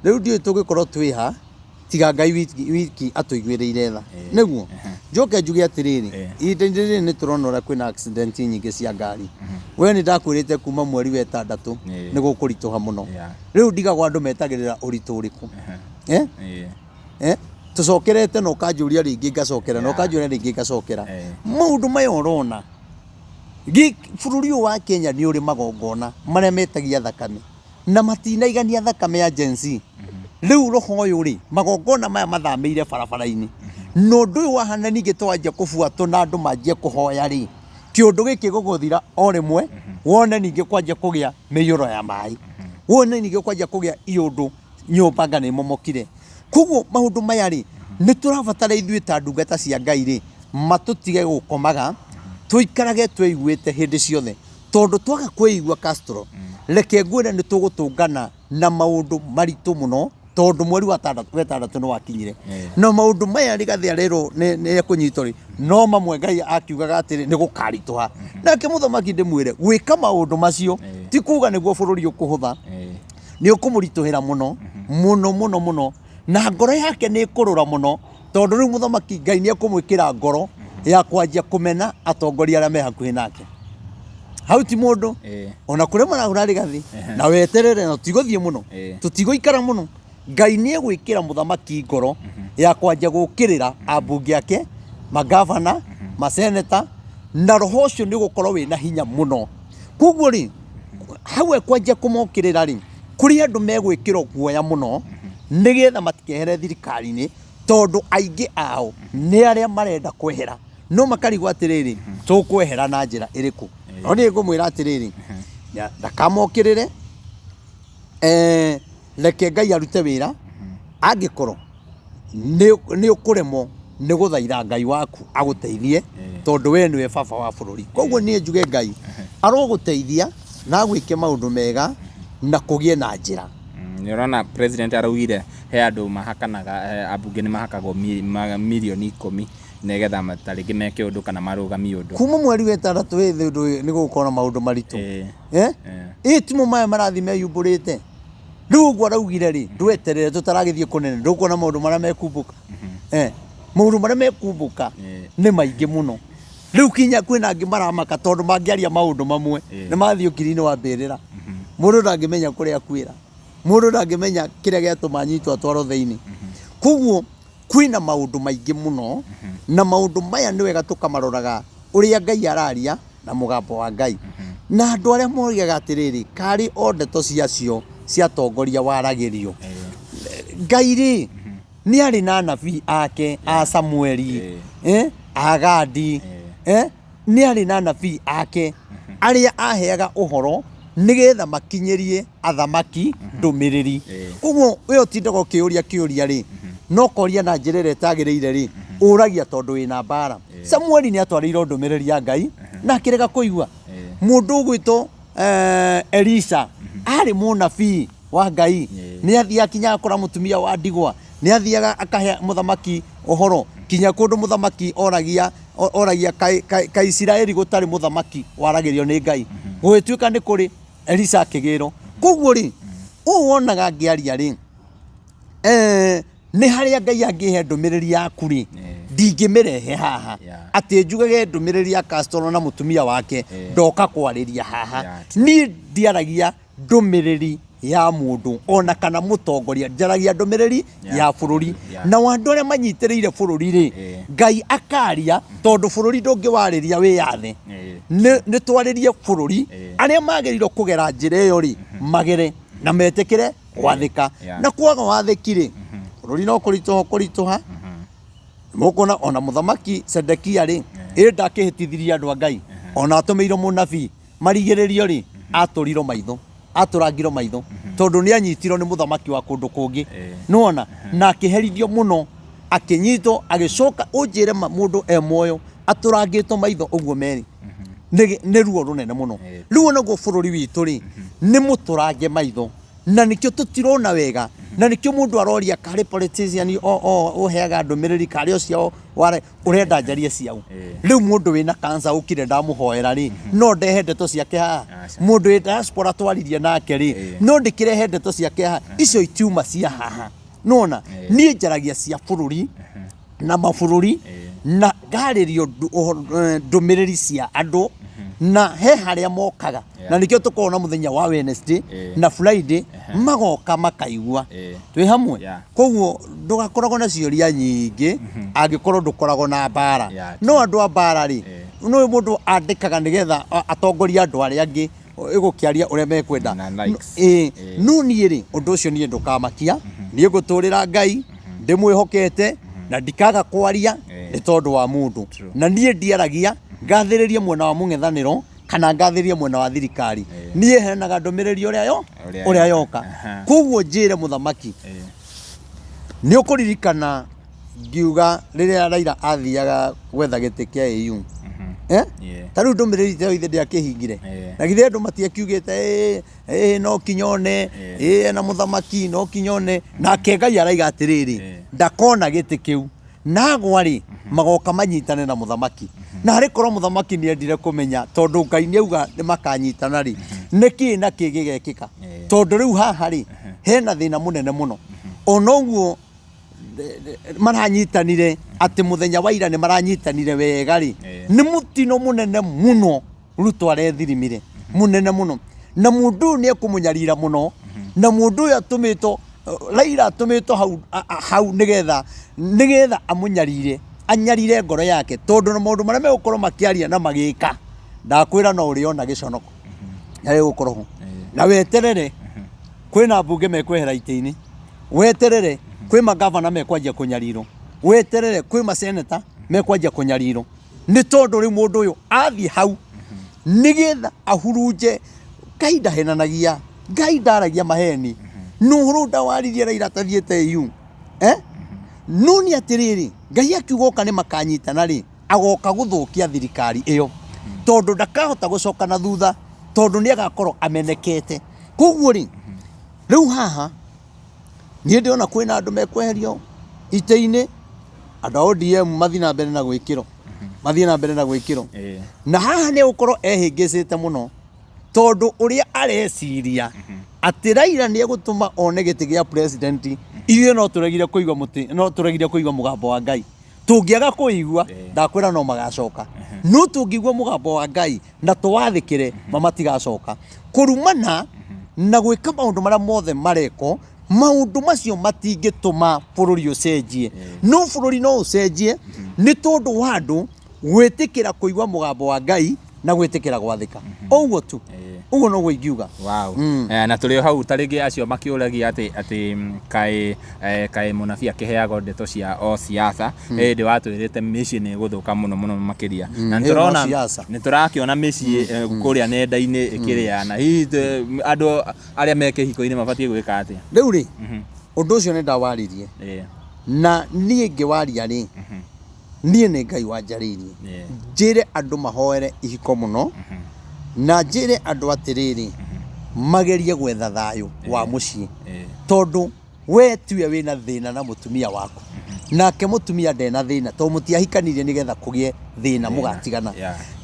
rĩu ndiũĩ tũngĩkorwo twĩ ha tiga Ngai wiki atũiguĩrĩire tha. Nĩguo njoke njuge atĩrĩrĩ, ihinda-inĩ rĩrĩ nĩ tũrona ũrĩa kwĩna accident nyingĩ cia ngari. We nĩ ndakwĩrĩte kuma mweri wa ĩtandatũ nĩ gũkũritũha mũno. Rĩu ndigagwo andũ metagĩrĩra ũritũ ũrĩkũ. Tũcokerete na ũkanjũria rĩngĩ ngacokera na ũkanjũria rĩngĩ ngacokera. Maũndũ maya ũrona, bũrũri ũyũ wa Kenya nĩ ũrĩ magongona marĩa metagia thakame. Na matinaigania thakame ya Gen Z. Rĩu roho ũyũ rĩ, magongona maya mathamĩire barabara-inĩ. Na ũndũ ũyũ wahana ningĩ twanjia kũbuatwo na andũ manjie kũhoya rĩ, kĩũndũ gĩkĩ gĩgũthira o rĩmwe, wone ningĩ kwanjia kũgĩa mĩiyũro ya maĩ. Wone ningĩ kwanjia kũgĩa iũndũ nyũmba anga nĩ imomokire. Koguo maũndũ maya rĩ, nĩ tũrabatara ithuĩ ta ndungata cia Ngai rĩ, matũtige gũkomaga, tũikarage twĩiguĩte hĩndĩ ciothe. Tondũ twaga kwĩigua Castro, reke ngwĩre nĩ tũgũtũngana na maũndũ maritũ mũno, tondũ mweri wa ĩtandatũ nĩ wakinyire. Na maũndũ maya Rigathĩ arerwo nĩ ekũnyitwo rĩ, no mamwe Ngai akiugaga atĩrĩ nĩ gũkaritũha. Nake mũthamaki ndĩmwĩre, gwĩka maũndũ macio ti kuga nĩguo bũrũri ũkũhũtha, nĩ ũkũmũritũhĩra mũno, mũno mũno mũno, na ngoro yake nĩ ĩkũrũra mũno, tondũ rĩu mũthamaki Ngai nĩ ekũmwĩkĩra ngoro ya kwanjia kũmena atongoria arĩa me hakuhĩ nake. Hau ti mũndũ ona kũrĩa marahũra Rigathĩ, na weterere na tũtigũthiĩ mũno, tũtigũikara mũno. Ngai nĩ egwĩkĩra mũthamaki ngoro ya kwanjia gũkĩrĩra ambunge ake, magavana, maseneta, na roho ũcio nĩ ũgũkorwo wĩna hinya mũno. Koguo rĩ, hau ekwanjia kũmokĩrĩra rĩ, kũrĩ andũ megwĩkĩrwo guoya mũno nĩgetha matikehere thirikari-inĩ, tondũ aingĩ ao nĩ arĩa marenda kwehera, no makarigwo atĩrĩrĩ, tũkwehera na njĩra ĩrĩkũ? No niĩ ngũmwĩra atĩrĩrĩ, ndakamokĩrĩre, reke Ngai arute wĩra, angĩkorwo nĩ ũkũremwo nĩ gũthaitha Ngai waku agũteithie, tondũ we nĩwe baba wa bũrũri. Koguo niĩ njuge Ngai arogũteithia na agwĩke maũndũ mega na kũgĩe na njĩra. Nĩ ũrona president araugire he andũ mahakanaga, ambunge nĩ mahakagwo mirioni 10 nĩgetha ta rĩngĩ meke ũndũ kana marũgamie ũndũ. Kuma mweri wa ĩtandatũ ĩ thĩ ũndũ ũyũ nĩ gũgũkorwo na maũndũ maritũ. Eh? Ĩ timo maya marathiĩ meyumbũrĩte. Rĩu ũguo araugire rĩ, ndweterere tũtaragĩthiĩ kũnene, ndũkuona maũndũ marĩa mekumbũka. Eh, maũndũ marĩa mekumbũka nĩ maingĩ mũno. Rĩu kinya kwĩna angĩ maramaka tondũ mangĩaria maũndũ mamwe nĩ mathiĩ ũkiri-inĩ wa mbĩrĩra. Mũndũ ndangĩmenya kũrĩa akuĩra. Mũndũ ndangĩmenya kĩrĩa gĩatũma anyitwo atwarwo thĩinĩ. Koguo kwĩna maũndũ maingĩ mũno na maũndũ maya nĩ wega tũkamaroraga ũrĩa Ngai araria na mũgambo wa Ngai. Na andũ arĩa moigaga atĩrĩrĩ, karĩ o ndeto ciacio cia atongoria waragĩrio. Ngai rĩ, nĩ arĩ na anabii ake a Samueli, a Gadi, nĩ arĩ na anabii ake arĩa aheaga ũhoro nĩgetha makinyĩrie athamaki ndũmĩrĩri. Koguo we ũtindaga ũkĩũria kĩũria rĩ, na ũkoria na njĩra ĩrĩa ĩtagĩrĩire rĩ, ũragia tondũ wĩna mbara. Samueli nĩ atwarĩirwo ndũmĩrĩri ya Ngai na akĩrega kũigua. Mũndũ ũgwĩtwo Elisha arĩ mũnabii wa Ngai, nĩ athiaga kinya agakora mũtumia wa ndigwa, nĩ athiaga akahe mũthamaki ũhoro, kinya kũndũ mũthamaki oragia oragia kaĩ kaĩ kaĩ Isiraeli gũtarĩ mũthamaki waragĩrio nĩ Ngai, gũgĩtuĩka nĩ kũrĩ, Elisha akĩgĩrwo. Koguo rĩ, ũũ wonaga ngĩaria rĩ, nĩ harĩa Ngai angĩhe ndũmĩrĩri yaku rĩ, ndingĩmĩrehe haha atĩ njugage ndũmĩrĩri ya Castro na mũtumia wake ndoka kwarĩria haha. Niĩ ndiaragia ndũmĩrĩri ya mũndũ ona kana mũtongoria, njaragia ndũmĩrĩri ya bũrũri. Na andũ arĩa manyitĩrĩire bũrũri rĩ, Ngai akaria, tondũ bũrũri ndũngĩwarĩria wĩyathe. Nĩ twarĩrie bũrũri, arĩa magĩrĩirwo kũgera njĩra ĩyo rĩ, magere na metĩkĩre gwathĩka. Na kwaga wathĩki rĩ, bũrũri no kũritũha ũkũritũha. Mũkuona ona mũthamaki Sedekia rĩ, ĩ ndakĩhĩtithirie andũ a Ngai, ona atũmĩirwo mũnabii marigĩrĩrio rĩ, atũrirwo maitho, atũrangirwo maitho, tondũ nĩ anyitirwo nĩ mũthamaki wa kũndũ kũngĩ. Nĩwona? Na akĩherithio mũno, akĩnyitwo, agĩcoka ũnjĩre ma mũndũ e muoyo atũrangĩtwo maitho ũguo merĩ, nĩ ruo rũnene mũno. Rĩu onaguo bũrũri witũ rĩ, nĩ mũtũrange maitho, na nĩkĩo tũtirona wega, na nĩkĩo mũndũ aroria karĩ politician o ũheaga ndũmĩrĩri karĩ o ciao ũrenda njarie ciao. Rĩu mũndũ wĩna cancer ũkire ndamũhoera rĩ, no ndehe ndeto ciake haha? Mũndũ wĩ diaspora twaririe nake rĩ, no ndĩkĩrehe ndeto ciake haha? Icio itiuma cia haha. Nona niĩ njaragia cia bũrũri na mabũrũri na ngarĩrio ndũmĩrĩri cia andũ na he harĩa mokaga, na nĩkĩo tũkoragwo na mũthenya wa Wednesday na Friday, magoka makaigua twĩ hamwe. Koguo ndũgakoragwo na ciũria nyingĩ angĩkorwo ndũkoragwo na mbara. No andũ a mbara rĩ, no mũndũ andĩkaga nĩgetha atongorie andũ arĩa angĩ ĩgũkĩaria ũrĩa mekwenda. Na likes. Ĩĩ, no niĩ rĩ, ũndũ ũcio niĩ ndũkamakia. Niĩ ngũtũrĩra Ngai ndĩmwĩhokete na ndikaga kwaria nĩ tondũ wa mũndũ. Na niĩ ndiaragia ngathĩrĩrie mwena wa mũng'ethanĩro kana ngathĩrĩrie mwena wa thirikari. Niĩ heanaga ndũmĩrĩri ũrĩa yo Ũrĩa ũrĩa yoka. yoka. Koguo njĩre mũthamaki, nĩ ũkũririkana ngiuga rĩrĩa Raila athiaga gwetha gĩtĩ kĩa AU, eh? Ta rĩu ndũmĩrĩri ta ĩyo ithe ndĩakĩhingire? Na githĩ andũ matiakiugĩte ĩĩ ĩĩ no kinya one ĩĩ ena mũthamaki no kinya one? Nake Ngai araiga atĩrĩrĩ, ndakona gĩtĩ kĩu nagwa rĩ, magoka manyitane na mũthamaki. Na harĩ korwo mũthamaki nĩ endire kũmenya, tondũ Ngai nĩ auga nĩ makanyitana rĩ, nĩ kĩĩ na kĩĩ gĩgekĩka? Tondũ rĩu haha rĩ, hena thĩna mũnene mũno. Ona ũguo maranyitanire atĩ mũthenya wa ira nĩ maranyitanire wega rĩ, nĩ mũtino mũnene mũno Ruto arethirimire, mũnene mũno, na mũndũ ũyũ nĩ ekũmũnyarira mũno. Na mũndũ ũyũ atũmĩtwo, Raila atũmĩtwo hau hau nĩgetha amũnyarire, anyarire ngoro yake, tondũ na maũndũ marĩa megũkorwo makĩaria na magĩka, ndakwĩra no ũrĩona gĩconoko na gĩgũkorwo ho. Na weterere kwĩna mbunge mekwehera itĩ-inĩ, weterere kwĩ magavana mekwanjia kũnyarirwo, weterere kwĩ maseneta mekwanjia kũnyarirwo, nĩ tondũ rĩu mũndũ ũyũ athiĩ hau nĩgetha ahurunje. Ngai ndahenanagia, Ngai ndaragia maheni. No ũhoro ũyũ ndawaririe Raila atathiĩte EU, eh? No nĩ atĩrĩrĩ, Ngai akiuga oka nĩ makanyitana rĩ, agoka gũthũkia thirikari ĩyo, tondũ ndakahota gũcoka na thutha, tondũ nĩ agakorwo amenekete. Koguo rĩ, rĩu haha Niĩ ndĩrona kwĩna andũ mekweherio itĩ-inĩ, andũ a ODM mathiĩ na mbere na gwĩkĩrwo, mathiĩ na mbere na gwĩkĩrwo. Na haha nĩ egũkorwo ehĩngĩcĩte mũno tondũ ũrĩa areciria atĩ Raila nĩ egũtũma one gĩtĩ gĩa president, ithuĩ no tũregire kũigua mũtĩ, no tũregire kũigua mũgambo wa Ngai. Tũngĩaga kũigua, ndakwĩra no magacoka. No tũngĩigua mũgambo wa Ngai na tũwathĩkĩre, ma matigacoka. Kũrumana na gwĩka maũndũ marĩa mothe marekwo, maũndũ macio matingĩtũma bũrũri ũcenjie. No bũrũri no ũcenjie nĩ tondũ wa andũ gwĩtĩkĩra kũigua mũgambo wa Ngai na gwĩtĩkĩra gwathĩka. Ũguo tu. Ũguo noguo ingiuga. Wow. Na tũrĩ o hau ta rĩngĩ acio makĩũragia atĩ atĩ kaĩ kaĩ mũnabii akĩheagwo ndeto cia o siasa ĩndĩ watwĩrĩte mĩciĩ nĩ ĩgũthũka mũno mũno makĩria na Ĩyo no nĩtũrona siasa. nĩtũrakĩona mĩciĩ kũrĩa nenda-inĩ ĩkĩrĩana. Hihi andũ arĩa me kĩhiko-inĩ mabatiĩ gwĩka atĩa? Rĩu rĩ, ũndũ ũcio nĩ ndawaririe. Na niĩ ngĩwaria rĩ, niĩ nĩ Ngai wanjarĩirie. Njĩre andũ mahoere ihiko mũno, na njĩre andũ atĩrĩrĩ, magerie gwetha thayũ wa mũciĩ. Tondũ we tiwe wĩna thĩna na mũtumia waku, nake mũtumia ndena thĩna, tondũ mũtiahikanirie nĩgetha kũgĩe thĩna mũgatigana.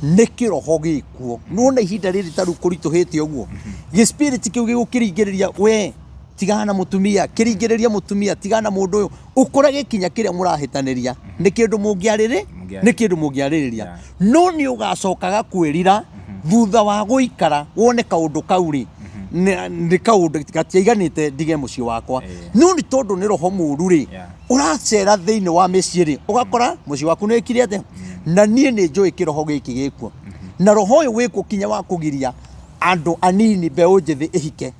Nĩ kĩroho gĩkuo. Nĩwona ihinda rĩrĩ ta rĩu kũritũhĩte ũguo, gĩ spirit kĩu gĩgũkĩringĩrĩria we tigana na mũtumia, kĩringĩrĩrie mũtumia tigana na mũndũ ũyũ, ũkore gĩkinya kĩrĩa mũrahĩtanĩria nĩ kĩndũ mũngĩarĩrĩ, nĩ kĩndũ mũngĩarĩrĩria. No nĩ ũgacokaga kwĩrira thutha wa gũikara wone kaũndũ kau rĩ, nĩ kaũndũ gatiaiganĩte ndige mũciĩ wakwa. No nĩ tondũ nĩ roho mũru rĩ, ũracera thĩinĩ wa mĩciĩ rĩ, ũgakora mũciĩ waku nĩ wĩkire atĩa. Na niĩ nĩ njũĩ kĩroho gĩkĩ gĩkuo, na roho ũyũ wĩkuo kinya wa kũgiria andũ anini mbeũ njĩthĩ ĩhike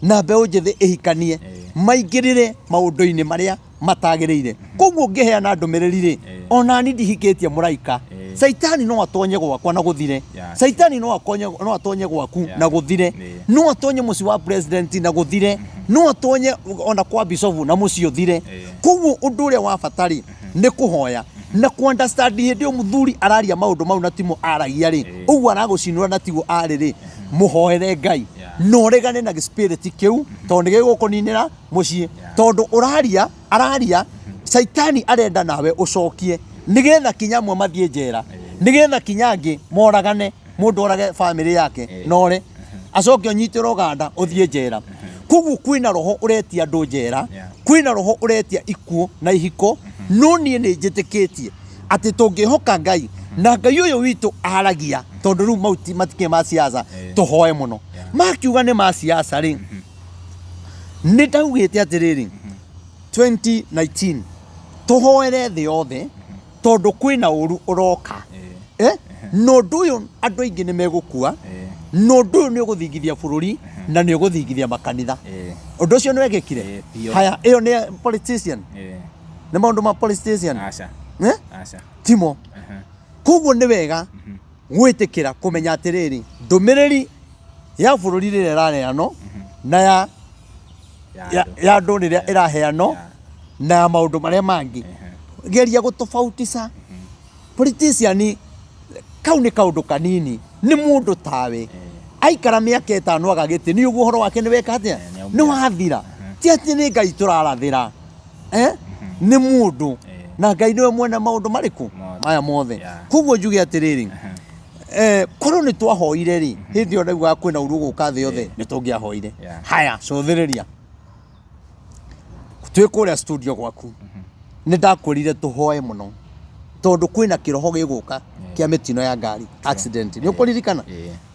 na mbeũ njĩthĩ ĩhikanie, maingĩrĩre maũndũ-inĩ marĩa matagĩrĩire. Koguo ngĩheana ndũmĩrĩri rĩ, ona ni ndihikĩtie mũraika, Caitani no atonye gwakwa na gũthire, Caitani no akonye, no atonye gwaku na gũthire, no atonye mũciĩ wa president na gũthire, no atonye ona kwa bishofu na mũciĩ ũthire. Koguo ũndũ ũrĩa wa bata rĩ, nĩ kũhoya na ku understand hĩndĩ ĩyo mũthuri araria maũndũ mau na timo aragia rĩ, ũguo aragũcinũra na tiguo arĩ rĩ, mũhoere Ngai na ũregane na spirit kĩu tondũ nĩ gĩgũkũninĩra mũciĩ. Tondũ ũraria, araria, Caitani arenda nawe ũcokie nĩgetha kinya amwe mathiĩ njera, nĩgetha kinya angĩ moragane, mũndũ orage bamĩrĩ yake nore acoke ũnyitĩrwo Ũganda ũthiĩ njera. Koguo kwĩna roho ũretia andũ njera, kwĩna roho ũretia ikuũ na ihiko. No niĩ nĩ njĩtĩkĩtie atĩ tũngĩhoka Ngai na Ngai ũyũ witũ aragia, tondũ rĩu mau matikĩrĩ ma siasa, tũhoe mũno. Makiuga nĩ ma siasa rĩ, nĩ ndaugĩte atĩrĩrĩ, 2019 tũhoere thĩ yothe tondũ kwĩna ũru ũroka. Na ũndũ ũyũ andũ aingĩ nĩ megũkua, na ũndũ ũyũ nĩ ũgũthingithia bũrũri na nĩ ũgũthingithia makanitha. Ũndũ ũcio nĩ wekĩkire? Biũ. Haya, ĩyo nĩ politician? Nĩ maũndũ ma politician? Aca. Aca. Timo. Koguo nĩ wega gwĩtĩkĩra kũmenya atĩrĩrĩ, ndũmĩrĩri ya bũrũri rĩrĩa ĩraheanwo na ya ya andũ rĩrĩa ĩraheanwo na ya maũndũ marĩa mangĩ, geria gũtofautisha. Politician kau nĩ kaũndũ kanini, nĩ mũndũ tawe aikara mĩaka ĩtano aga gĩtĩ, nĩ ũguo ũhoro wake nĩ weka atĩa, nĩ wathira. Ti atĩ nĩ Ngai tũrarathĩra, nĩ mũndũ, na Ngai nĩwe mwene maũndũ marĩkũ maya mothe. Koguo njuge atĩrĩrĩ, korwo nĩ twahoire rĩ, hĩndĩ ĩyo ndaugaga kwĩna ũru ũgũka thĩ yothe, nĩ tũngĩahoire. Haya, cũthĩrĩria twĩ kũrĩa studio gwaku, nĩ ndakwĩrire tũhoe mũno tondũ kwĩna kĩroho gĩgũka kĩa mĩtino ya ngari, accident. Nĩ ũkũririkana?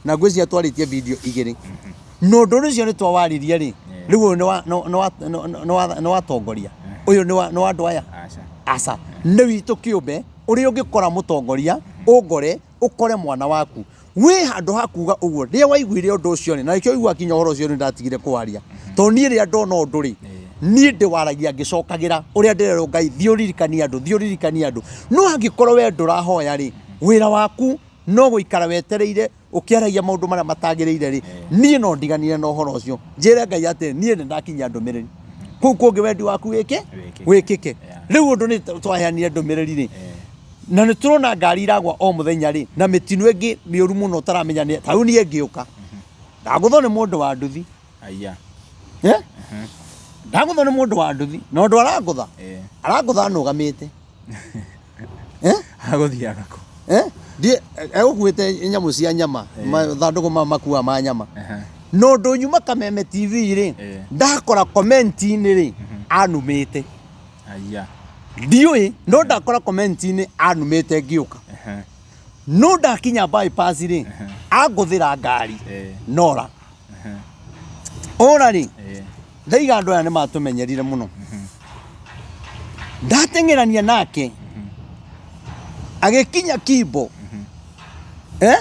Na ngwĩciria twarĩtie video igĩrĩ na ũndũ ũcio nĩ twawaririe rĩ. Rĩu ũyũ nĩ watongoria, ũyũ nĩ wa andũ aya? Aca, nĩ witũ kĩũmbe. Ũrĩa ũngĩkora mũtongoria ũngore, ũkore mwana waku wĩ handũ ha kuga ũguo. Rĩrĩa waiguire ũndũ ũcio rĩ, na nĩkĩo ũiguaga kinya ũhoro ũcio nĩ ndatigire kũwaria, tondũ niĩ rĩrĩa ndona ũndũ rĩ, niĩ ndĩwaragia ngĩcokagĩra ũrĩa ndĩrerwo Ngai, thiĩ ũririkanie andũ, thiĩ ũririkanie andũ. No angĩkorwo we ndũrahoya rĩ, wĩra waku no gũikara wetereire ũkĩaragia maũndũ marĩa matagĩrĩire rĩ, niĩ no ndiganire na ũhoro ũcio, njĩre Ngai atĩ niĩ nĩ ndakinyia ndũmĩrĩri kũu kũngĩ, wendi waku wĩke wĩkĩke. Rĩu ũndũ nĩ twaheanire ndũmĩrĩri rĩ, na nĩ tũrona ngari iragwa o mũthenya rĩ, na mĩtino ĩngĩ mĩũru mũno ũtaramenya nĩ ta rĩu niĩ ngĩũka ndagũthwo nĩ mũndũ wa nduthi. Aya. Eh? Ndagũthwo nĩ mũndũ wa nduthi na ũndũ arangũtha arangũtha nũgamĩte. Eh? Agũthiaga kũ? Eh? Ndiĩ egũkuĩte nyamũ cia nyama, mathandũkũ ma makua ma nyama. Na ũndũ nyuma Kameme TV rĩ, ndakora comment-inĩ rĩ, anumĩte. Aya. Ndiũĩ, no ndakora comment-inĩ anumĩte ngĩũka. No ndakinya bypass rĩ, angũthĩra ngari nora. Ora rĩ, ndaiga andũ aya nĩ matũmenyerire mũno. Ndateng'erania nake agĩkinya Kimbo, eh?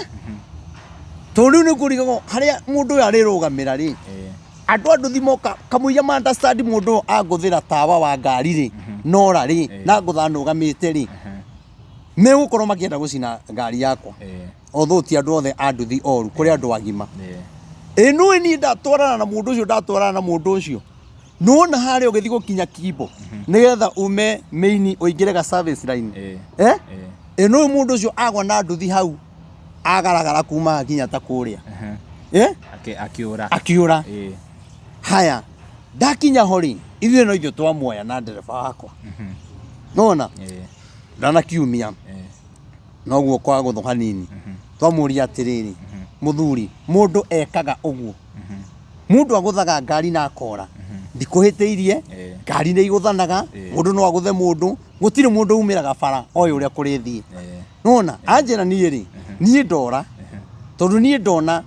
Tondũ rĩu nĩ kũrigagwo harĩa mũndũ ũyũ arĩrũgamĩra rĩ, andũ a nduthi moka kamũira ma understand mũndũ ũyũ angũthĩra tawa wa ngari rĩ, nora rĩ, na ngũtha nũgamĩte rĩ, megũkorwo makĩenda gũcina ngari yakwa. Although ti andũ othe a nduthi oru, kũrĩ andũ agima. Ĩ nũĩ niĩ ndatwarana na mũndũ ũcio, ndatwarana na mũndũ ũcio, nĩwona harĩa ũgĩthiĩ gũkinya Kimbo nĩgetha ume main ũingĩre ga service line, eh? Ĩ nũĩ mũndũ ũcio agwa na nduthi hau agaragara kuma nginya ta kũrĩa, eh? Akĩũra. Akiũra. Haya, ndakinya ho rĩ, ithuĩ no ithuĩ twamuoya na ndereba wakwa, nona ndanakiumia noguo kwa gũthũ hanini, twamũria atĩrĩrĩ, mũthuri, mũndũ ekaga ũguo, mũndũ agũthaga ngari na akora, ndikũhĩtĩirie, ngari nĩ igũthanaga, mũndũ no agũthe mũndũ, gũtirĩ mũndũ umĩraga bara oĩ ũrĩa kũrĩthiĩ. Nona anjĩra niĩ rĩ, niĩ ndora tondũ niĩ ndona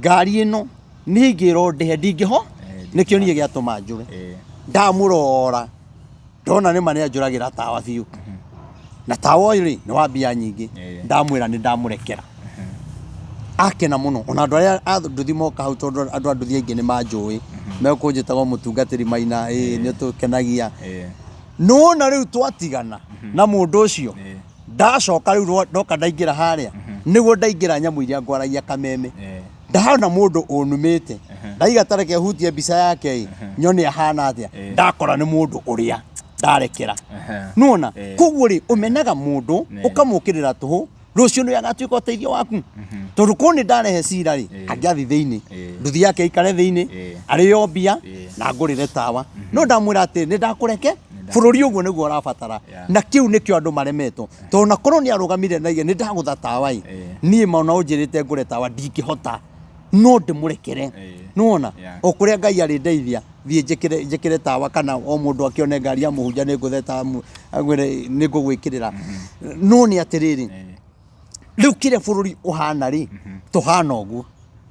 ngari ĩno niĩ ingĩrwo ndĩhe ndingĩho, nĩkĩo niĩ gĩatũma njũre. Ndamũrora ndona nĩma nĩ anjũragĩra tawa biũ, na tawa ũyũ rĩ nĩ wa mbia nyingĩ. Ndamwĩra nĩ ndamũrekera, akena mũno. Ona andũ arĩa a nduthi moka hau, tondũ andũ a nduthi aingĩ nĩ manjũĩ, mekũnjĩtaga mũtungatĩri Maina, ĩĩ nĩ ũtũkenagia. Nĩwona rĩu twatigana na mũndũ ũcio, ndacoka rĩu ndoka ndaingĩra harĩa, nĩguo ndaingĩra nyamũ iria ngwaragia Kameme, ndahona mũndũ ũnumĩte, ndaiga tareke hutie mbica yake ĩ nyone ahana atĩa, ndakora nĩ mũndũ ũrĩa ndarekera. Nĩwona? Koguo rĩ, ũmenaga mũndũ ũkamũkĩrĩra tũhũ, rũciũ nĩwe agatuĩka ũteithio waku, tondũ korwo nĩ ndarehe cira rĩ, angĩathiĩ thĩinĩ, nduthi yake ĩikare thĩinĩ, arĩo mbia na ngũrĩre tawa. No ndamwĩra atĩ nĩ ndakũreke, bũrũri ũguo nĩguo ũrabatara. Na kĩu nĩkĩo andũ maremetwo, tondũ na korwo nĩ arũgamire na nĩ ndagũtha tawa ĩ, niĩ ma ona ũnjĩrĩte ngũre tawa ndingĩhota, no ndĩmũrekere. Nĩwona? O kũrĩa Ngai arĩndeithia thiĩ njĩkĩre njĩkĩre tawa, kana o mũndũ akĩone ngari ya mũhunjia nĩ ngũthe tawa, agwĩre nĩ ngũgwĩkĩrĩra. No nĩ atĩrĩrĩ, rĩu kĩrĩa bũrũri ũhana rĩ, tũhana ũguo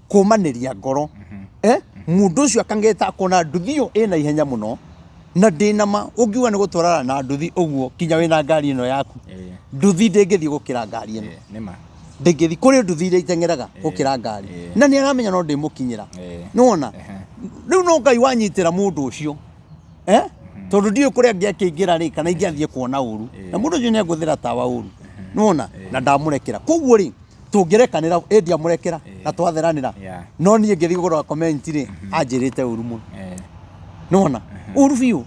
kũmanĩria ngoro, eh? Mũndũ ũcio akangeta akona nduthi ĩyo ĩna ihenya mũno, na ndĩna ma ũngiuga nĩ gũtwarana na nduthi ũguo kinya wĩna ngari ĩno yaku, nduthi ndĩngĩthiĩ gũkĩra ngari ĩno. Nĩma. Ndĩngĩthiĩ, kũrĩ nduthi iria iteng'eraga gũkĩra ngari, na nĩ aramenya no ndĩmũkinyĩra. Nĩwona rĩu no Ngai wanyitĩra mũndũ ũcio, eh? Tondũ ndiũĩ kũrĩa angĩakĩingĩra rĩ, kana ingĩathiĩ kuona ũru, na mũndũ ũcio nĩ angũthĩra tawa ũru. Nĩwona? Na ndamũrekera. Koguo rĩ, tũngĩrekanĩra, ĩ ndiamũrekera na twatheranĩra. No niĩ ngĩthiĩ kũrora comment rĩ, anjĩrĩte ũru mũno. Nĩwona? Ũru biũ,